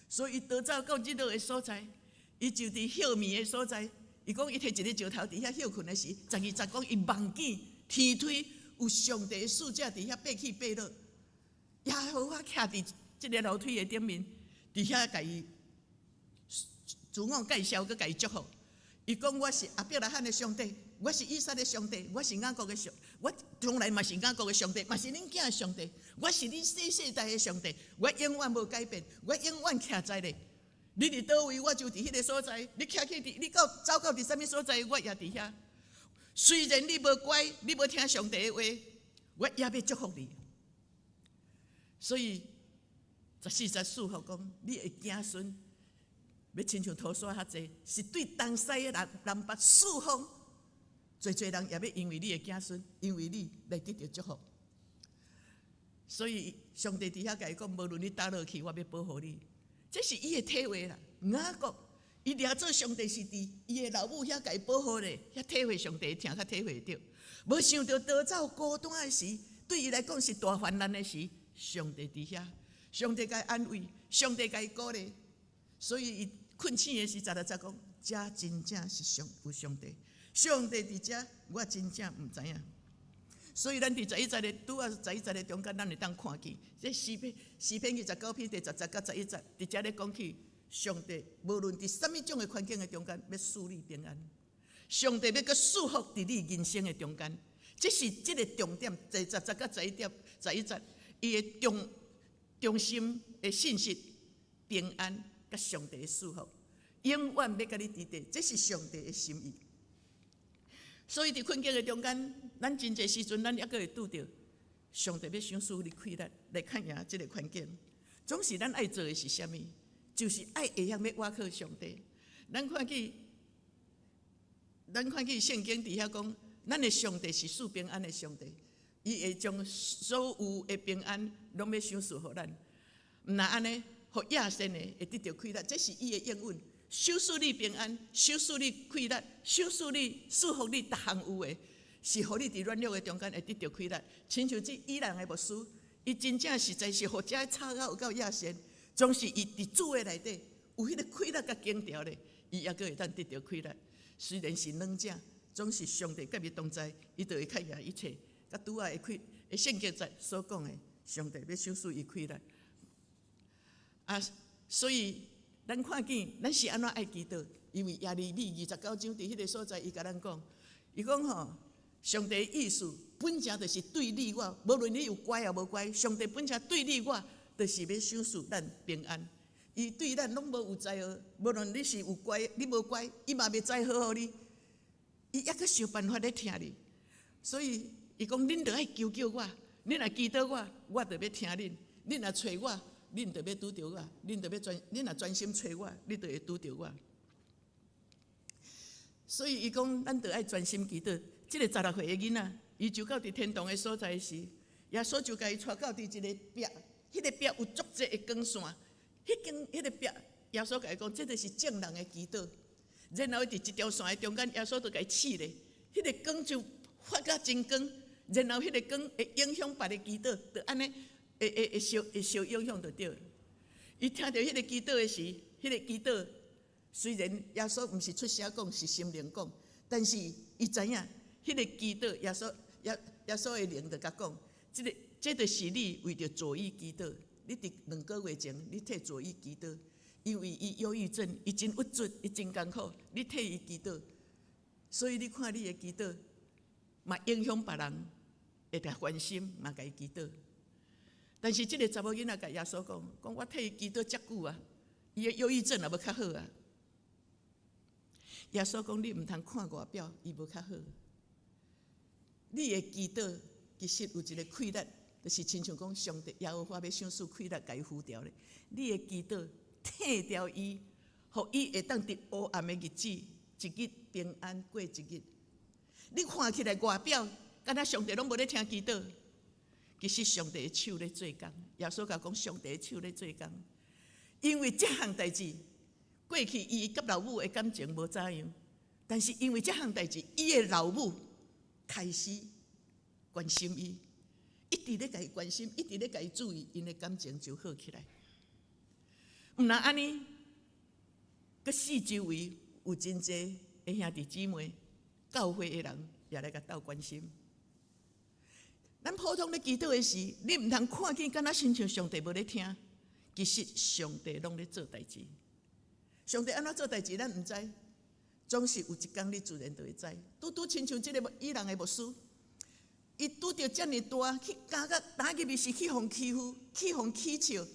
所以伊逃走到日落的所在，伊就佇歇暝的所在。伊講伊提一个石頭佇遐歇睏的時，12節講伊望見天梯有上帝的使者佇遐爬起爬落，耶和華徛佇這个樓梯的頂面，佇遐共伊自我介紹，閣共伊祝福。伊講我是亞伯拉罕的上帝，我是以撒的上帝，我是雅各的上，我將來嘛是雅各的上帝，嘛是恁囝的上帝，我是恁世世代的上帝，我永遠無改變，我永遠徛在咧。你佇佗位，我就佇彼个所在；你徛去佇，你到走到佇啥物所在，我也佇遐。雖然你無乖，你無聽上帝的話，我也欲祝福你。所以14節賜福講，你的子孫欲親像塗沙遐濟，是對東西南南北四方，濟濟人也欲因為你的子孫，因為你來得著祝福。所以上帝佇遐共伊講，無論你佗落去，我欲保護你。這是伊的體會啦。雅各伊掠做上帝是佇伊的老母遐共伊保護咧，遐體會上帝疼，較體會著。無想著逃走孤單的時，對伊來講是大患難的時，上帝佇遐，上帝共伊安慰，上帝共伊鼓勵。所以伊睏醒的時，16節講，遮真正是上有上帝，上帝佇遮，我真正毋知影。所以咱佇十一節的拄仔十一節的中間，咱會當看見，這詩篇詩篇29篇第10節到11節，佇遮咧講起上帝無論佇啥物種的環境的中間，欲賜你平安。上帝欲閣賜福佇你人生的中間，這是這个重點。第10節到11點十一節，伊的中中心的信息，平安佮上帝的賜福，永遠欲佮你佇佇，這是上帝的心意。所以佇困境的中間，咱真濟時陣，咱猶閣會拄著上帝欲賞賜你氣力來抗贏這个環境。總是咱愛做的是啥物？就是愛會曉欲倚靠上帝。咱看見聖經佇遐講，咱的上帝是賜平安的上帝，伊會將所有的平安攏欲賞賜予咱。毋若按呢，予野善的會得著氣力，這是伊的應允。賞賜你平安，賞賜你氣力，賞賜你賜福你逐項有的，是予你佇軟弱的中間會得著氣力。親像這以人的牧師，伊真正實在是予遮吵到有夠野善，總是伊佇主的內底有彼个氣力佮堅牢咧，伊猶閣會當得著氣力。雖然是軟者，總是上帝佮伊同在，伊就會克贏一切。佮拄仔的開的聖經節所講的，上帝欲賞賜伊氣力。啊，所以咱看見咱是按怎愛祈禱？因為耶利米29章佇彼个所在，伊共咱講，伊講吼，上帝的意思本正就是對你我，無論你有乖抑無乖，上帝本正對你我，就是欲賞賜咱平安。伊對咱攏無有災禍，無論你是有乖，你無乖，伊嘛袂災禍予你。伊猶閣想辦法咧疼你，所以伊講，恁著愛求叫我，恁若祈禱我，我就欲聽恁；恁若揣我，恁就欲拄著我；恁若專心揣我，你就會拄著我。所以伊講，咱著愛專心祈禱。這个16歲的囡仔，伊就到佇天堂的所在時，耶穌就共伊帶到佇一个壁，彼个壁有足濟的光線。彼間彼个壁，耶穌共伊講，這就是眾人的祈禱。然後伊佇一條線的中間，耶穌就共伊試咧，彼个光就發甲真光，然後彼个光會影響別个祈禱，就按呢會受影響就對。伊聽著彼个祈禱的時，彼个祈禱雖然耶穌毋是出聲講，是心靈講，但是伊知影彼个祈禱，耶穌的靈就共講，這个這就是你為著助伊祈禱。你佇兩個月前，你替助伊祈禱，因為伊憂鬱症，伊真鬱卒，伊真艱苦，你替伊祈禱，所以你看你的祈禱，嘛影響別人，會來關心，嘛共伊祈禱。但是這个查某囡仔共耶穌講，講我替伊祈禱遮久啊，伊的憂鬱症也無較好啊。耶穌講你毋通看外表，伊無較好。你的祈禱其實有一个氣力，就是親像講上帝耶和華欲賞賜氣力，共伊扶牢咧。你的祈禱替掉伊，予伊會當佇黑暗的日子，一日平安過一日。你看起來外表，敢若上帝攏無咧聽祈禱，其實上帝的手咧做工。耶穌共講，上帝的手咧做工，因為這項代誌過去伊佮老母的感情無怎樣，但是因為這項代誌，伊的老母開始關心伊，一直咧共伊關心，一直咧共伊注意，𪜶的感情就好起來。毋但按呢，閣四周圍有真濟的兄弟姊妹、教會的人也來共鬥關心。咱普通咧祈禱的時，你毋通看見敢若親像上帝無咧聽，其實上帝攏咧做代誌。上帝按怎做代誌，咱毋知，總是有一工你自然就會知。拄拄親像這个伊人的牧師，伊拄著遮爾大，去監獄打入去是去予欺負，去予取笑，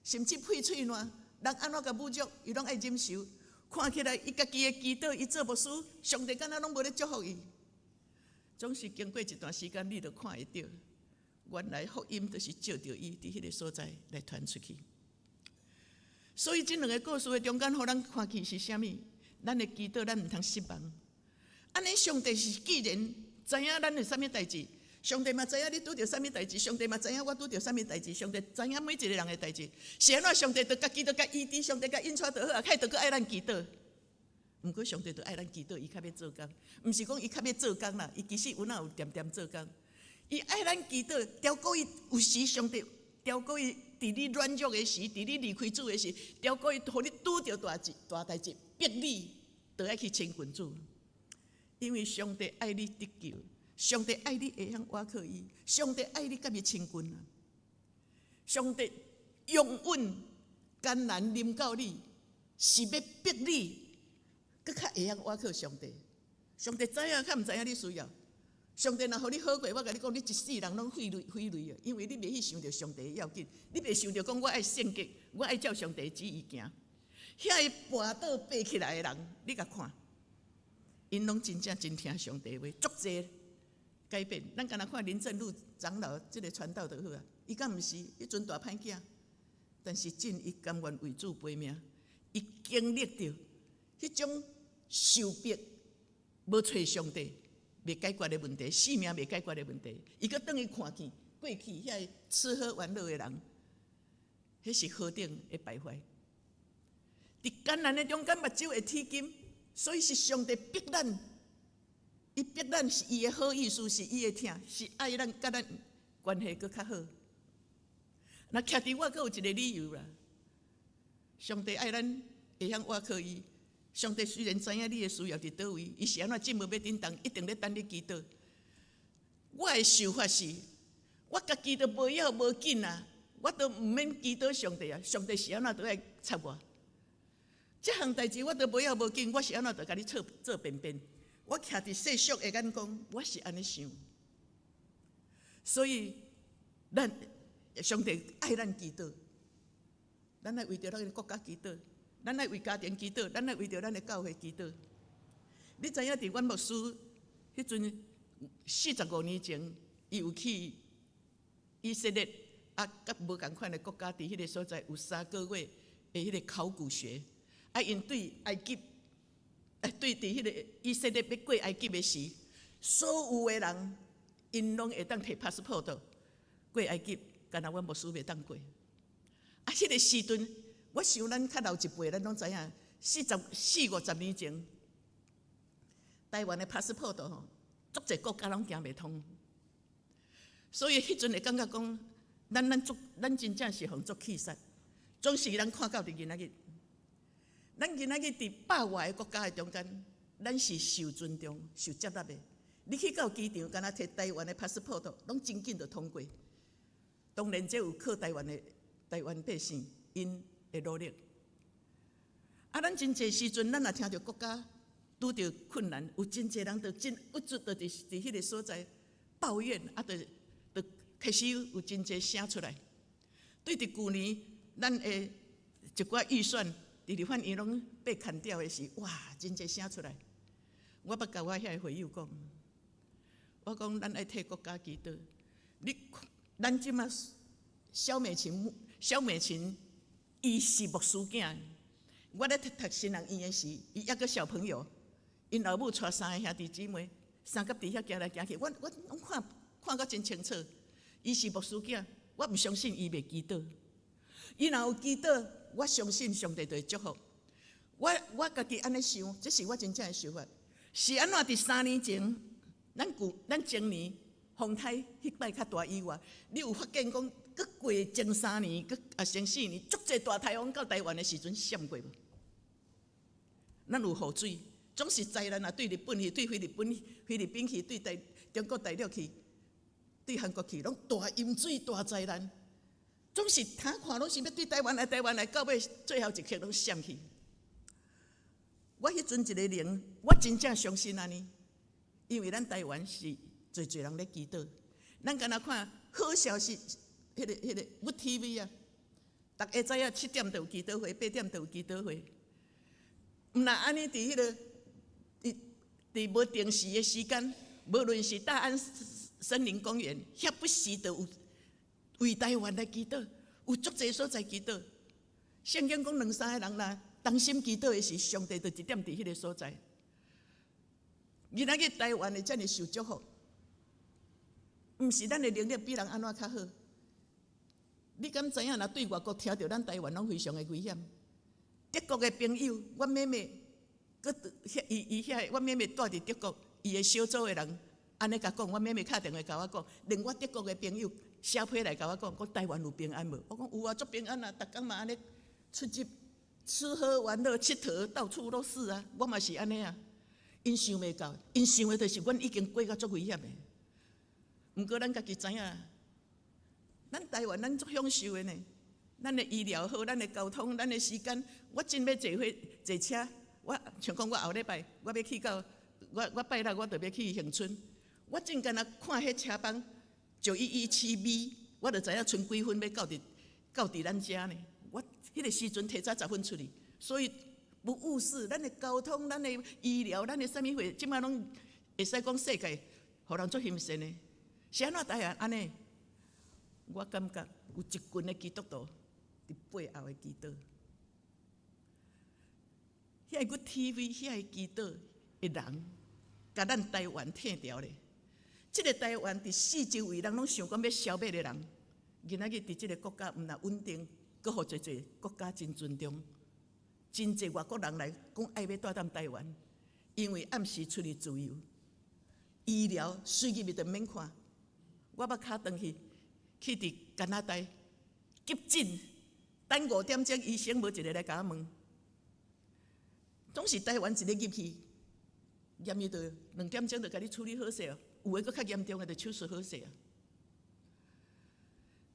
甚至屁喙瀾，人按怎共侮辱，伊攏愛忍受。看起來伊家己的祈禱，伊做牧師，上帝敢若攏無咧祝福伊。總是經過一段時間，你就看會著，原來福音就是藉著伊佇彼个所在來傳出去。所以這兩个故事的中間，予咱看見是啥物？咱的祈禱，咱毋通失望。按呢，上帝是既然知影咱有啥物代誌，上帝嘛知影你拄著啥物代誌，上帝嘛知影我拄著啥物代誌，上帝知影每一个人的代誌。是按怎上帝就家己就共醫治，上帝共印帶就好啊，開著閣愛咱祈禱。毋過上帝就愛咱祈禱，伊較欲做工，毋是講伊較欲做工啦，伊其實有哪有恬恬做工。伊愛咱祈禱，調過伊有時上帝調過伊佇你軟弱的時，佇你離開主的時，調過伊予你拄著大事大代誌，逼你都愛去親近主。因為上帝愛你得救，上帝愛你會曉倚靠伊，上帝愛你佮伊親近啊。上帝容忍艱難臨到你，是欲逼你閣較會曉倚靠上帝。上帝知影較毋知影你需要。上帝若予你好過，我共你講，你一世人攏費雷費雷啊！因為你袂去想著上帝的要緊，你袂想著講我愛聖潔，我愛照上帝的旨意行。遐个跋倒爬起來的人，你共看，𪜶攏真正真聽上帝話，足濟改變。咱敢若看林正祿長老這个傳道就好啊，伊敢毋是彼陣大歹囝，但是真伊甘願為主背命，伊經歷著彼種受逼，無揣上帝。未解決的問題，性命未解決的問題，伊閣轉去看見過去遐个吃喝玩樂的人，彼是何等的敗壞！佇艱難的中間，目睭會鐵金，所以是上帝逼咱，伊逼咱是伊的好意思，是伊的疼，是愛咱，佮咱關係閣較好。那徛佇我閣有一个理由啦，上帝愛咱會曉倚靠伊。上帝雖然知影你的需要佇佗位，伊是按怎進無欲振動，一定咧等你祈禱。我的想法是，我家己都無要無緊啊，我都毋免祈禱上帝啊，上帝是按怎都愛插我。這項代誌我都無要無緊，我是按怎就共你做做便便。我徛佇世俗的眼光，我是按呢想。所以，咱上帝愛咱祈禱，咱愛為著咱的國家祈禱。咱愛為家庭祈禱，咱愛為著咱的教會祈禱。你知影佇阮牧師彼陣45年前，伊有去以色列啊，佮無仝款的國家，佇彼个所在有3個月的彼个考古學。啊，𪜶對埃及，啊對佇彼个以色列欲過埃及的時，所有的人，𪜶攏會當提 passport 過埃及，干焦阮牧師袂當過。啊，彼个時陣，我想咱較老一輩，咱攏知影，四十四五十年前，台灣的 passport 吼，足濟國家攏行袂通。所以彼陣會感覺講，咱足咱真正是予足氣煞，總是咱看到佇今仔日，咱今仔日佇百外个國家的中間，咱是受尊重、受接納的。你去到機場，干焦提台灣的 passport，攏真緊就通過。當然，這有靠台灣的台灣百姓𪜶的努力。啊，咱真濟時陣，咱若聽著國家拄著困難，有真濟人就真鬱卒，就佇彼個所在抱怨，啊，就開始有真濟聲出來。對佇舊年，咱的一寡預算佇立法院攏被砍掉的時，哇，真濟聲出來。我捌共我遐個會友講，我講咱愛替國家祈禱。你咱這馬蕭美琴，蕭美琴伊是牧師囝。我咧讀神學院的時，伊抑閣小朋友，𪜶老母帶三个兄弟姊妹，相佮佇遐行來行去，我攏看看甲真清楚。伊是牧師囝，我毋相信伊袂祈禱。伊若有祈禱，我相信上帝就會祝福。我家己按呢想，這是我真正的想法。是按怎佇3年前，咱前年風颱彼擺較大以外，你有發現講，閣過前3年，閣啊前4年，足濟大颱風到台灣的時陣閃過無？咱有雨水，總是災難啊！對日本去，對菲律賓、菲律賓去，對台中國大陸去，對韓國去，攏大淹水、大災難，總是睇看攏是欲對台灣來、台灣來，到尾最後一刻攏閃去。我彼陣一个靈，我真正相信按呢，因為咱台灣是濟濟人咧祈禱，咱敢若看好消息，彼個 Good TV 啊，逐下早仔7點就有祈禱會，8點就有祈禱會。毋若按呢佇彼個佇無定時的時間，無論是大安森林公園，遐不時就有為台灣來祈禱，有足濟所在祈禱。聖經講兩三個人若同心祈禱的時，上帝就一點佇彼個所在。今仔日台灣會遮爾受祝福，毋是咱的能力比人按怎較好。你敢知影？若對外國聽著咱台灣攏非常的危險。德國的朋友，阮妹妹，閣遐伊伊遐，阮妹妹住佇德國，伊的小組的人按呢共講，阮妹妹敲電話共我講，連我德國的朋友寫批來共我講，講台灣有平安無？我講有啊，足平安啊，逐工嘛按呢出入吃喝玩樂、𨑨迌到處攏是啊，我嘛是按呢啊。𪜶想袂到，𪜶想的就是阮已經過甲足危險的。毋過咱家己知影，咱台灣咱足享受的呢。咱的醫療好，咱的交通，咱的時間，我真欲坐火坐車。我像講我後禮拜我欲去到，我拜六我就欲去恆春。我真敢若看彼車班9117 B，我就知影賰幾分欲到佇咱遮呢。我彼個時陣提早10分出去，所以不誤事。咱的交通、咱的醫療、咱的啥物貨，這擺攏會使講世界，予人足欣羨的。是按怎台灣按呢？我感覺有一群的基督徒佇背後的祈禱，遐個 TV 遐个祈禱的人，共咱台灣疼著咧。這个台灣佇四周圍人攏想講欲消滅的人，今仔日佇這个國家毋但穩定，閣予濟濟國家真尊重，真濟外國人來講愛欲蹛踮台灣，因為暗時出入自由，醫療隨入去就免看。我捌敲轉去，去佇加拿大急診，等5點鐘，醫生無一个來共我問。總是台灣一个入去，驗伊就2點鐘就共你處理好勢哦。有的閣較嚴重的，就手術好勢啊。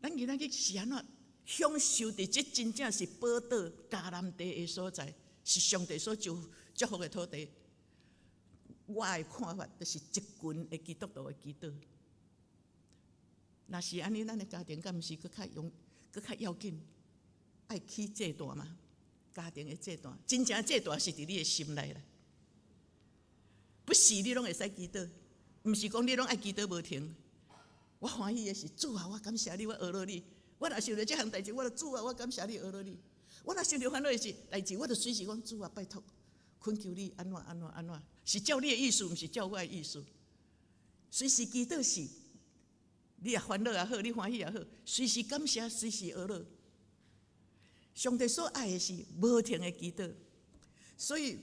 咱今仔日是按怎享受佇這真正是寶島迦南地的所在，是上帝所祝福的土地。我的看法就是一群的基督徒的祈禱。若是按呢，咱的家庭敢毋是閣較用、閣較要緊？愛起祭壇嗎？家庭的祭壇，真正祭壇是佇你的心內啦。不是你攏會使祈禱，毋是講你攏愛祈禱無停。我歡喜的是主啊，我感謝你，我阿羅你。我若想著這項代誌，我就主啊，我感謝你，阿羅你。我若想著煩惱的是代誌，我就隨時講主啊，拜託，懇求你按怎按怎按怎，是照你的意思，毋是照我的意思。隨時祈禱是，你也煩惱也好，你歡喜也好，隨時感謝，隨時阿羅。上帝所愛的是無停的祈禱，所以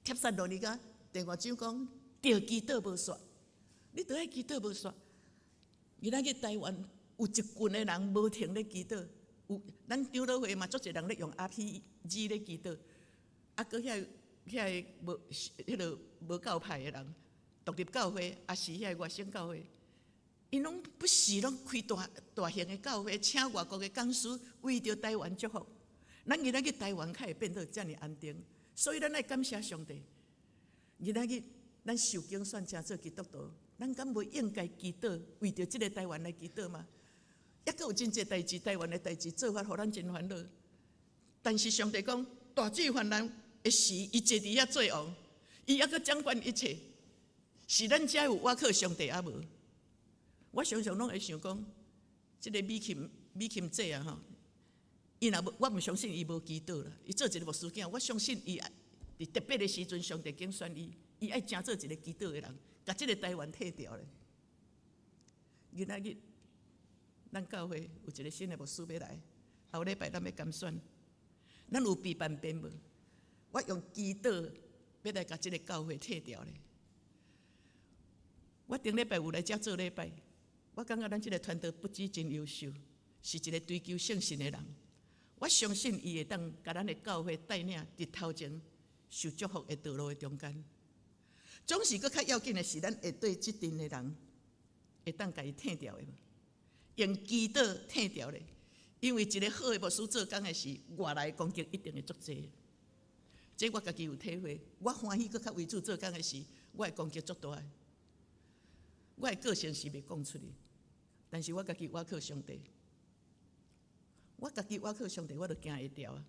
帖撒羅尼迦第五章講，著祈禱無煞，你著愛祈禱無煞。今仔日台灣有一群的人無停咧祈禱，有咱長老會嘛，足濟人咧用 RPG 咧祈禱，啊，閣遐個無彼个無教派的人，獨立教會，抑是遐個外省教會。𪜶攏不時攏開大大型的教會，請外國的講師為著台灣祝福。咱今仔日台灣才會變做遮爾安定，所以咱愛感謝上帝。今仔日咱受揀選成做基督徒，咱敢袂應該祈禱，為著這个台灣來祈禱嗎？猶閣有真濟代誌，台灣的代誌做法，予咱真煩惱。但是上帝講，大水泛濫的時，伊坐佇遐做王，伊猶閣掌管一切。是咱遮有倚靠上帝猶無？我常常攏會想講，這个美琴美琴姐啊吼，伊若無，我毋相信伊無祈禱啦。伊做一个牧師囝，我相信伊佇特別的時陣，上帝揀選伊，伊愛成做一个祈禱的人，共這个台灣退掉咧。今仔日，咱教會有一个新的牧師欲來，後禮拜咱欲監選，咱有備辦便無？我用祈禱欲來共這个教會退掉咧。我頂禮拜有來遮做禮拜，我感覺咱這个團隊不止真優秀，是一个追求聖神的人。我相信伊會當共咱的教會帶領佇頭前受祝福的道路的中間。總是閣較要緊的是，咱會對這陣的人會當共伊退掉的無？用祈禱退掉咧，因為一个好的牧師做工的時，外來攻擊一定會足濟。這我家己有體會，我歡喜閣較為主做工的時，我的攻擊足大。我的個性是袂講出去，但是我家己倚靠上帝，我家己倚靠上帝，我就行會牢啊。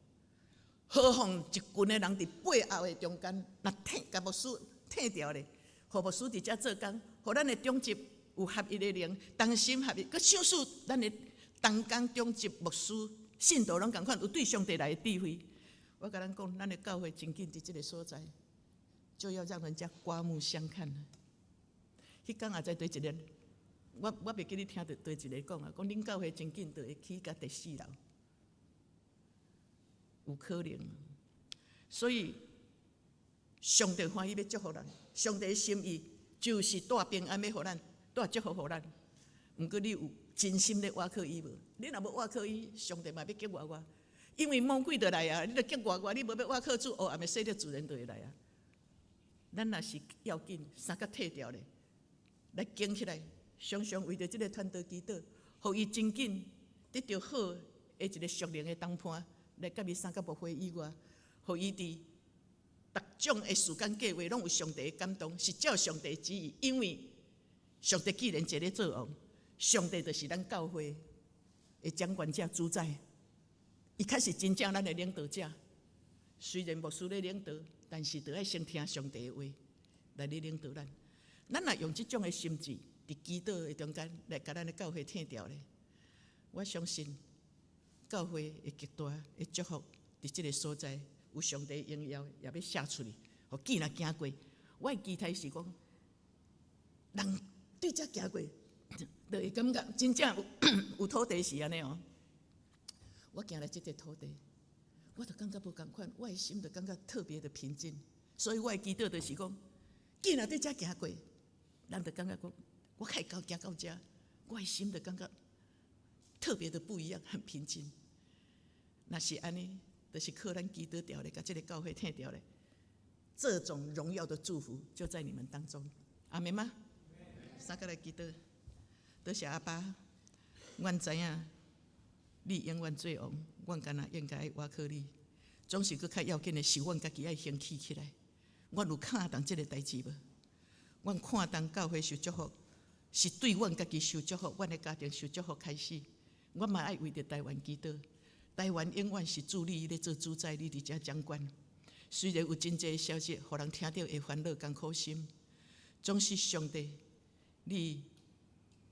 何況一群的人佇背後的中間，若退共牧師退掉咧，予牧師佇遮做工，予咱的長執有合一的靈，同心合意，閣賞賜咱的同工長執牧師信徒攏仝款有對上帝來的智慧。我共咱講，咱的教會真緊佇這个所在，就要讓人家刮目相看。彼工也在對一個，我袂記得聽著佗一个講啊，講恁教會真緊就會起到第四樓，有可能。所以上帝歡喜欲祝福咱，上帝的心意就是帶平安欲予咱，帶祝福予咱。毋過你有真心咧倚靠伊無？你若無倚靠伊，上帝嘛欲激活我，因為魔鬼就來啊！你著激活我，你無欲倚靠主，黑暗的勢力自然就會來啊。咱若是要緊，衫較退掉咧。來扛起來，常常為著這个團隊祈禱，予伊真緊得著好的一个屬靈的同伴，來佮伊相佮牧會以外，予伊佇逐種的時間計劃攏有上帝的感動，是照上帝旨意。因為上帝既然坐咧做王，上帝就是咱教會的掌權者主宰，伊確實真正咱的領導者。雖然牧師咧領導，但是著愛先聽上帝的話來咧領導咱。咱若用這種的心志，佇祈禱的中間來共咱的教會退掉咧，我相信教會會極大的祝福，佇這个所在有上帝榮耀也欲寫出去，予見若行過。我的期待是講，人對遮行過，就會感覺真正有有土地是按呢哦。我行來這塊土地，我就感覺無仝款，我的心就感覺特別的平靜。所以我的祈禱就是講，見若對遮行過，人就感覺講，我開到行到遮，我的心就感覺特別的不一樣，很平靜。若是按呢，就是靠咱祈禱牢咧，共這个教會退掉咧，這種榮耀的祝福就在你們當中。阿們嗎？三個來祈禱，多謝阿爸，阮知影你永遠做王，阮敢若應該倚靠你。總是閣較要緊的是，阮家己愛先起起來。阮有看重這个代誌無？阮看重教會受祝福，是對阮家己受祝福，阮的家庭受祝福開始。阮嘛愛為著台灣祈禱。台灣永遠是主你咧做主宰，你佇遮掌管。雖然有真濟消息，予人聽著會煩惱、艱苦心，總是上帝，你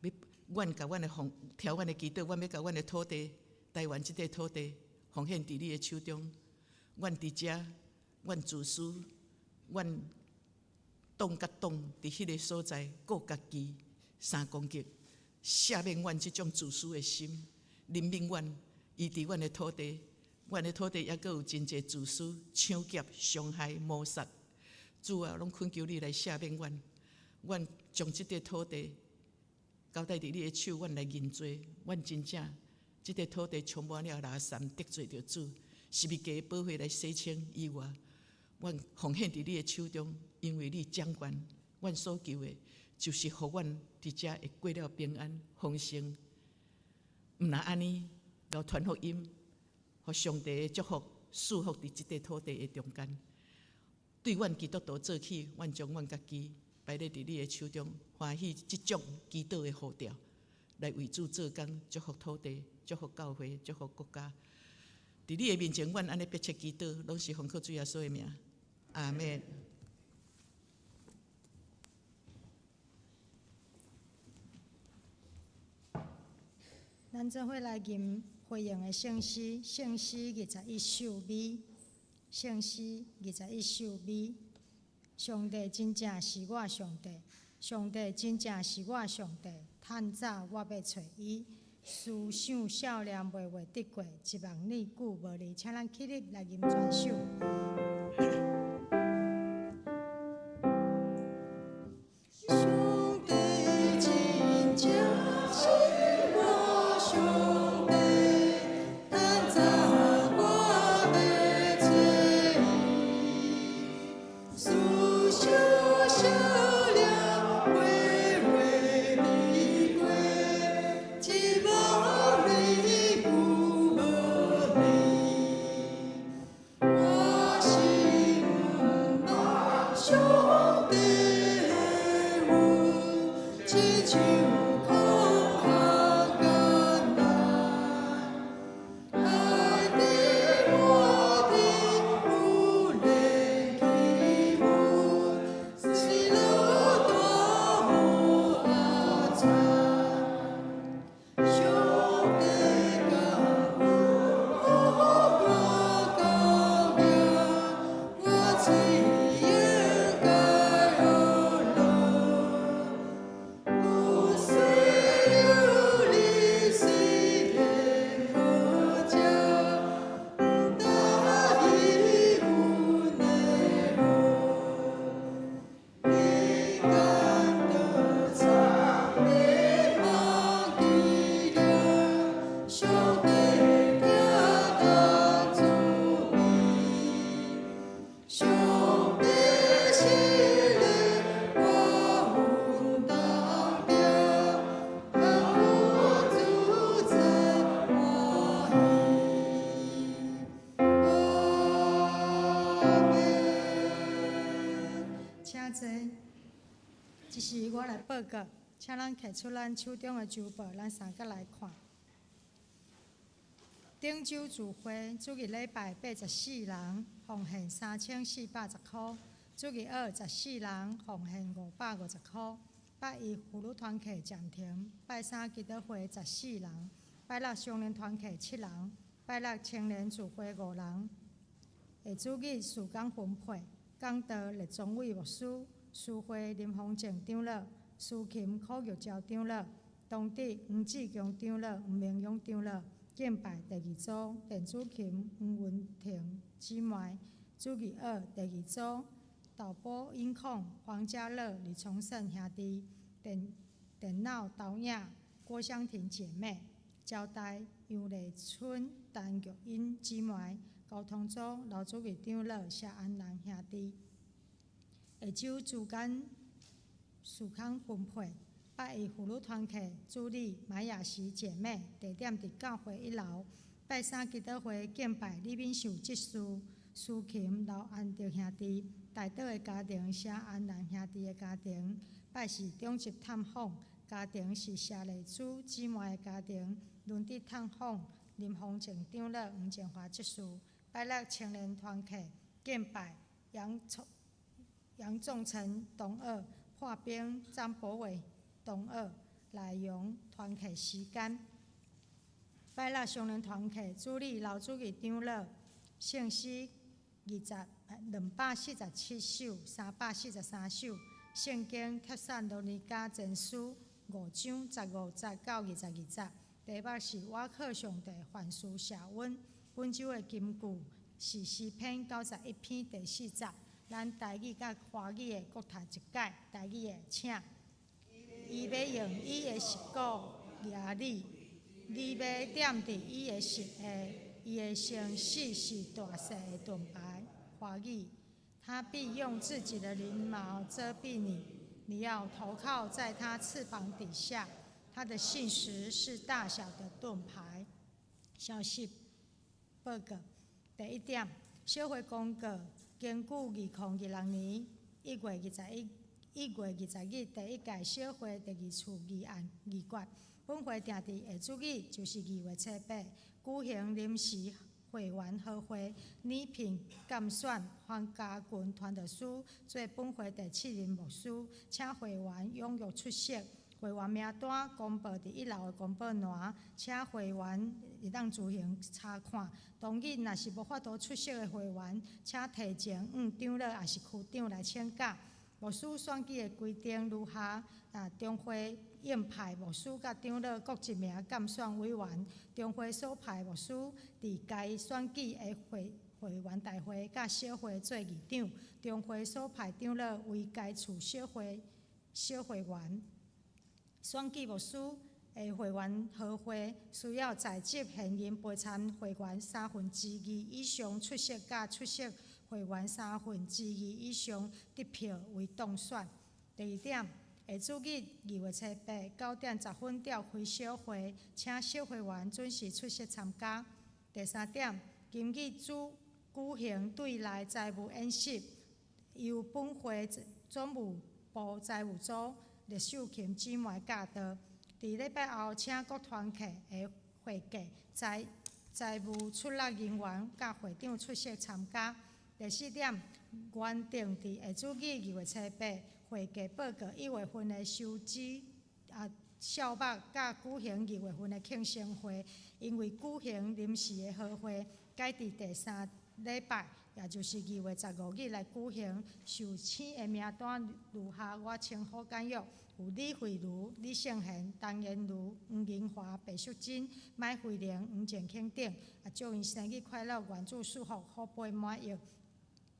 欲阮共阮的奉，聽阮的祈禱，阮欲共阮的土地，台灣這塊土地奉獻佇你的手中。阮佇遮，阮自私，阮黨佮黨佇彼个所在顧家己三攻擊，赦免阮這種自私的心，憐憫阮，醫治阮的土地，阮的土地猶閣有真濟自私、搶劫、傷害、謀殺。主啊，攏懇求你來赦免阮，阮將這塊土地交代佇你的手，阮來認罪。阮真正這塊土地充滿了垃圾，得罪著主，十字架的寶血來洗清以外，阮奉獻佇你的手中，因為你掌權，阮所求的，就是予阮佇遮會過了平安豐盛。毋若按呢，𠢕傳福音，予上帝的祝福賜福佇這塊土地的中間。對阮基督徒做起，阮將阮家己擺咧佇你的手中，歡喜這種祈禱的呼召，來為主做工，祝福土地，祝福教會，祝福國家。佇你的面前，阮按呢迫切祈禱，攏是奉靠主耶穌的名。阿們。咱做伙來吟回應的聖詩，聖詩21首美，聖詩21首美。上帝真正是我上帝，上帝真正是我上帝。趁早我欲揣伊，思想少年袂袂得過，一望年久無離。請咱起立來吟全首。上帝真正是我上帝，趁早我欲揣伊，思想少年袂袂得過，一望年久無離。我心望上帝的恩，親像苦海艱難，海底滿天有連起雲，隨落大雨阿惨。上帝教阮好我教行，我喙應該學樂。骨髓有你雖然好食，毋答應阮的好。你敢倒插欲忘記了，上帝疼咱子民。上帝是咧我阮當拼，讓阮自在歡喜。阿們。請坐。這是我來報告，請咱摕出咱手中的週報，咱三角來看。頂週聚會，主日禮拜84人，奉獻3410箍；主日學14人，奉獻550箍。拜一婦女團契暫停，拜三祈禱會14人，拜六少年團契7人，拜六青年聚會5人。下主日事工分配，講道賴宗偉牧師，司會林宏正長老，司琴柯玉娇長老，當地黃志強長老、黃明勇長老，敬拜第二組電子琴黃文婷姊妹，主日學第二組導播音控黃家樂、李崇勝兄弟，電電腦導演郭香婷姐妹，招待楊麗春、陳玉英姊妹，交通組劉主任長老謝安蘭兄弟。下晝主間事工分配，拜一婦女團契主理馬雅琪姐妹，地點佇教會一樓。拜三祈禱會敬拜李敏秀執事，司琴劉安德兄弟，代禱的家庭謝安蘭兄弟的家庭。拜四長執探訪家庭是謝麗珠姊妹的家庭，輪值探訪林宏正長老、黃建華執事。拜六青年團契敬拜楊仲成同學，破冰張博偉同學，內容團契時間。拜六少年團契主理劉主任長老，聖詩247首、343首，聖經帖撒羅尼迦前書5章15節到22節。題目是我靠上帝，凡事謝恩。本週的金句是詩篇91篇第4節。咱台語佮華語的各讀一擺，台語的請。伊欲用伊的實鼓夯你，你欲踮佇伊的膝下，伊的誠實是大勢的盾牌。華語，他必用自己的翎毛遮蔽你，你要投靠在他翅膀底下，他的信實是大小的盾牌。消息。報告。第一點，小會公告，根據2026年1月21 1月20日第一屆小會第二次議案議決，本會定佇下主日，就是2月7日，舉行臨時會員和會，擬聘監選黃家群傳道師做本會第七任牧師，請會員踴躍出席。會員名單公布佇一樓的公布欄，請會員會當自行查看。當日若是無法度出席的會員，請提前向長老抑是區長來請假。牧師選舉的規定如下：中會應派牧師佮長老各一名監選委員，中會所派牧師佇該選舉的會會員大會佮小會做議長，中會所派長老為該處小會小會員。選舉牧師的會員和會需要在職現任陪參會員2/3以上出席，佮出席會員2/3以上得票為當選。第二點，下主日2月7日9點10分召開小會，請小會員準時出席參加。第三點，今日主舉行對內財務演習，由本會總務部財務組李秀琴姊妹教導。佇禮拜後，請各團契的會計、財財務出納人員佮會長出席參加。第四點，原定佇下主日2月7日會計報告1月份的收支數目，佮舉行2月份的慶生會，因為舉行臨時的和會，改佇第三禮拜，也就是2月15日來舉行。受請的名單如下，我稱呼簡約，有李慧茹、李聖賢、陳妍如、黃銀華、白淑珍、麥慧玲、黃靜慶等。祝𪜶生日快樂，願主賜福，福杯滿溢。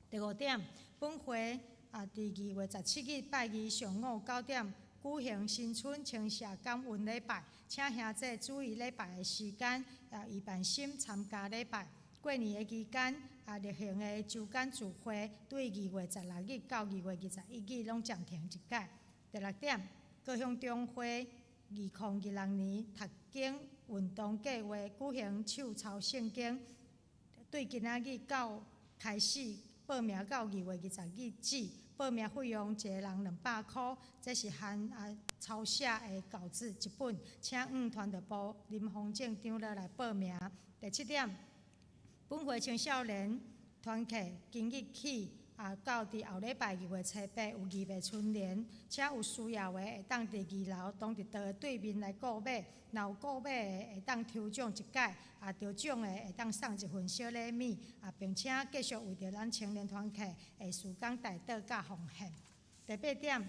第五點，本會佇2月17日拜二上午9點舉行新春稱謝感恩禮拜，請兄弟注意禮拜的時間，預辦心參加禮拜。過年的期間，例行的周間聚會，對2月16日到2月21日攏暫停一擺。第六點，高雄中會2026年讀經運動計劃舉行手抄聖經，對今仔日到開始報名到2月20日止，報名費用一個人200箍，這是含抄寫的稿子一本，請向傳道部林宏正長老來報名。第七點，本會青少年團契今日起到佇後禮拜2月7日有義賣春聯，請有需要的會當佇二樓當日道的對面來購買，若有購買的會當抽獎一擺，得獎的會當送一份小禮物，並且繼續為著咱青年團契的事工代禱佮奉獻。第八點，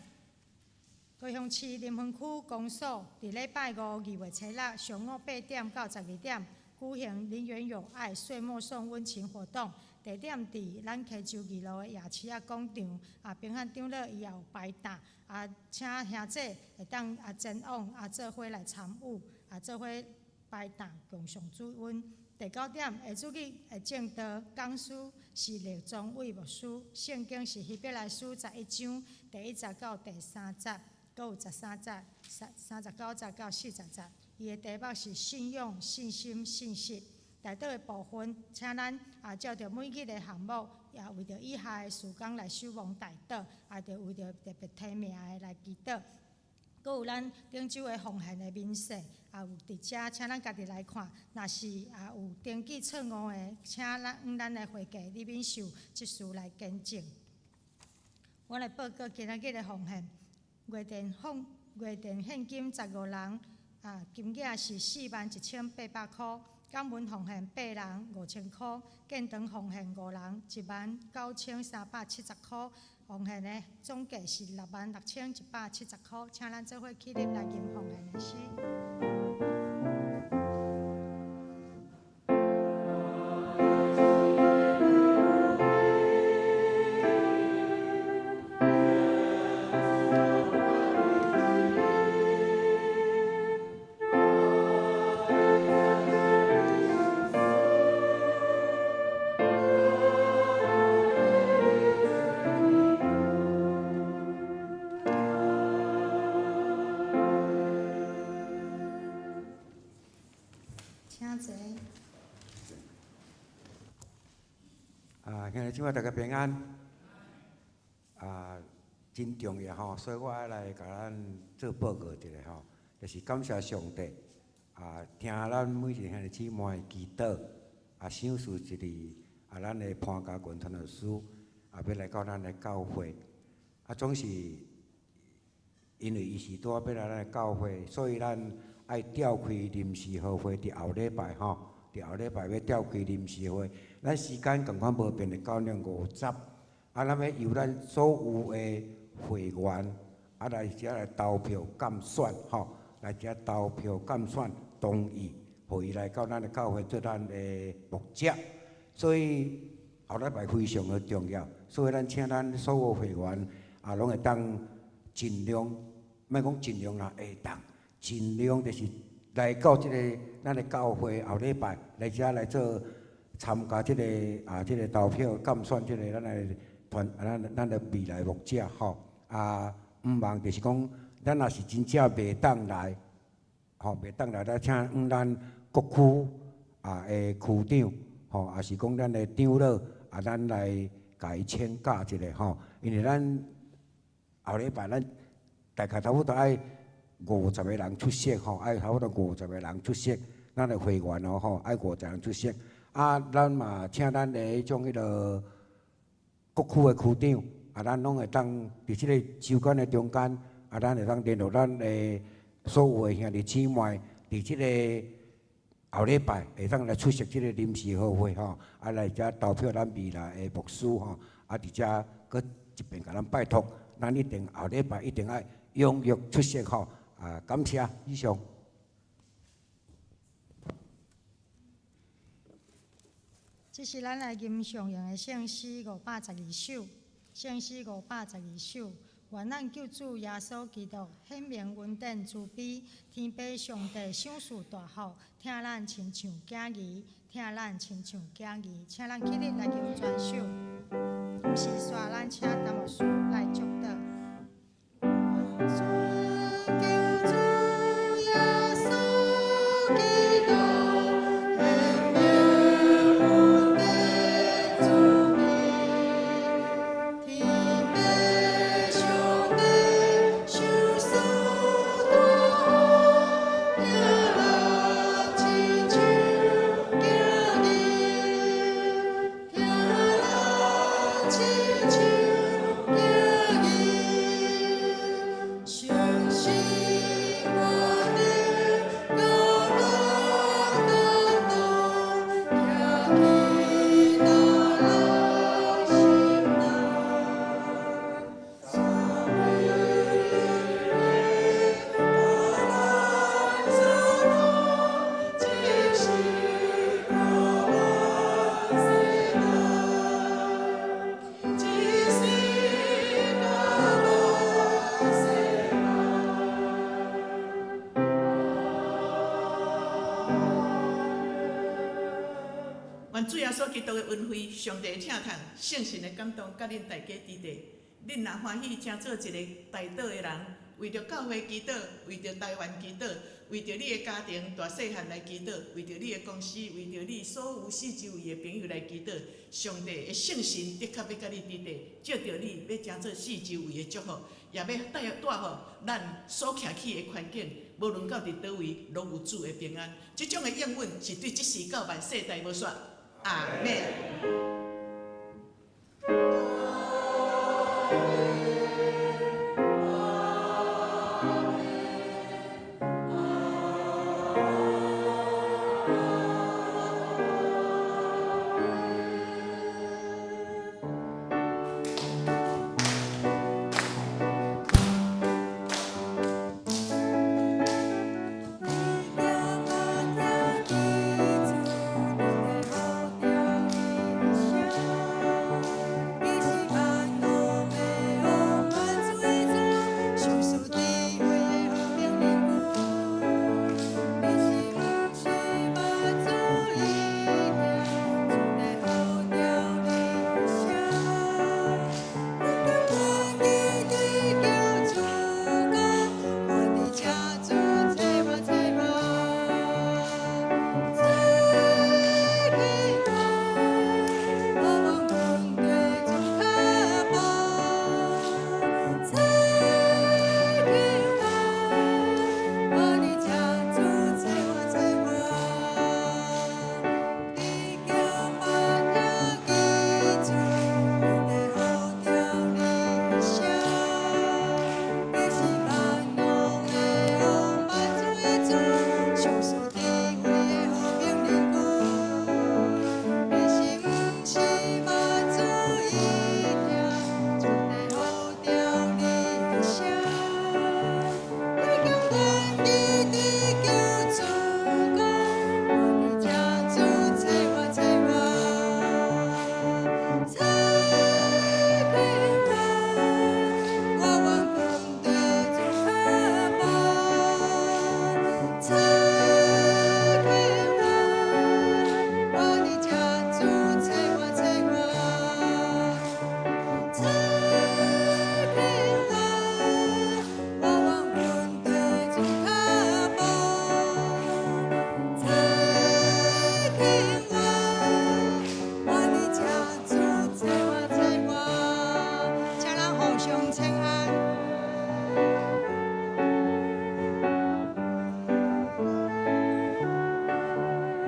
高雄市臨分區公所佇禮拜五2月6上午8點到12點舉行林園有愛歲末送溫情活動，地點佇咱溪州二路的夜市仔廣場。平漢長老伊也有擺檔，請兄弟會當前往做伙來參與，做伙擺檔共享主恩。第九點，下主日的證道講師是廖宗偉牧師，聖經是希伯來書11章第1節到第3節，閣有13節、39節到40節。伊的題目是信用、信心、信實。代禱的部分，請咱照著每日的項目，也為著以下的事工來守望代禱，也著為著特別提名的來祈禱。閣有咱頂週的奉獻的明細，也有佇遮，請咱家己來看。若是有登記錯誤的，請咱向咱的會計李敏秀執事來更正。我來報告今仔日的奉獻，月電奉月電現金15人，金額是41,800箍。感恩奉獻8人5,000箍，建堂奉獻5人19,370箍，奉獻的總計是66,170箍，請咱做伙起立來吟奉獻的詩。請坐。啊，兄弟姊妹大家平安。啊，真重要吼，所以我愛來共咱做報告一下吼，就是感謝上帝。啊，聽咱每一个兄弟姊妹的祈禱，啊，賞賜一个啊，咱的潘家群傳道師啊，欲來到咱的教會。啊，總是因為伊是拄仔欲來咱的教會，所以咱愛調開臨時合會佇後禮拜吼，佇後禮拜欲調開臨時會。咱時間仝款無變的9點50，啊，咱欲由咱所有的會員啊來遮來投票監選吼，來遮投票監選同意，予伊來到咱的教會做咱的牧者。所以後禮拜非常的重要，所以咱請咱所有會員啊，攏會當盡量，莫講盡量啦，會當盡量就是來到這个咱的教會後禮拜來遮來做。參加這个啊，這个投票監選這个咱的團，咱咱的未來牧者吼啊，毋望就是講，咱若是真正袂當來，吼袂當來，咱請咱各區啊的區長，吼，抑是講咱的長老啊，咱來共伊請假一下吼，因為咱後禮拜咱大概差不多愛50個人出席吼，愛差不多五十個人出席，咱的會員哦吼，愛50人出席。啊，咱嘛請咱的彼種彼个各區的區長，啊，咱攏會當佇這个周間的中間，啊，咱會當聯絡咱的所有的兄弟姊妹，佇這个後禮拜會當來出席這个臨時合會吼，啊，來遮投票咱未來的牧師吼，啊，佇遮閣一遍共咱拜託，咱一定後禮拜一定愛踴躍出席吼，啊，感謝以上。這是咱來吟誦用的聖詩512首，聖詩512首。願咱救主耶穌基督顯明恩典慈悲，天父上帝賞賜大福，疼咱親像囝兒，疼咱親像囝兒，請咱起立來吟全首。毋是煞，咱請陳牧師來祝禱。救主耶穌基督顯明恩典慈悲，天父上帝賞賜大福，疼咱親像囝兒，疼咱親像囝兒，相信我的高咱感動，行去大人心內。三位一體大咱感動，一世到萬世代，一世到萬世代。願主耶穌基督的恩惠、上帝的疼痛、聖神的感動，佮恁大家佇咧。恁若歡喜，成做一个代禱的人，為著教會祈禱，為著台灣祈禱，為著你的家庭大細漢來祈禱，為著你的公司，為著你所有四周圍的朋友來祈禱。上帝的聖神的確欲佮你佇咧，藉著你欲成做四周圍的祝福，也欲帶帶予咱所徛起的環境，無論到佇佗位，攏有主的平安。這種的應允是對這世到萬世代無煞。阿們。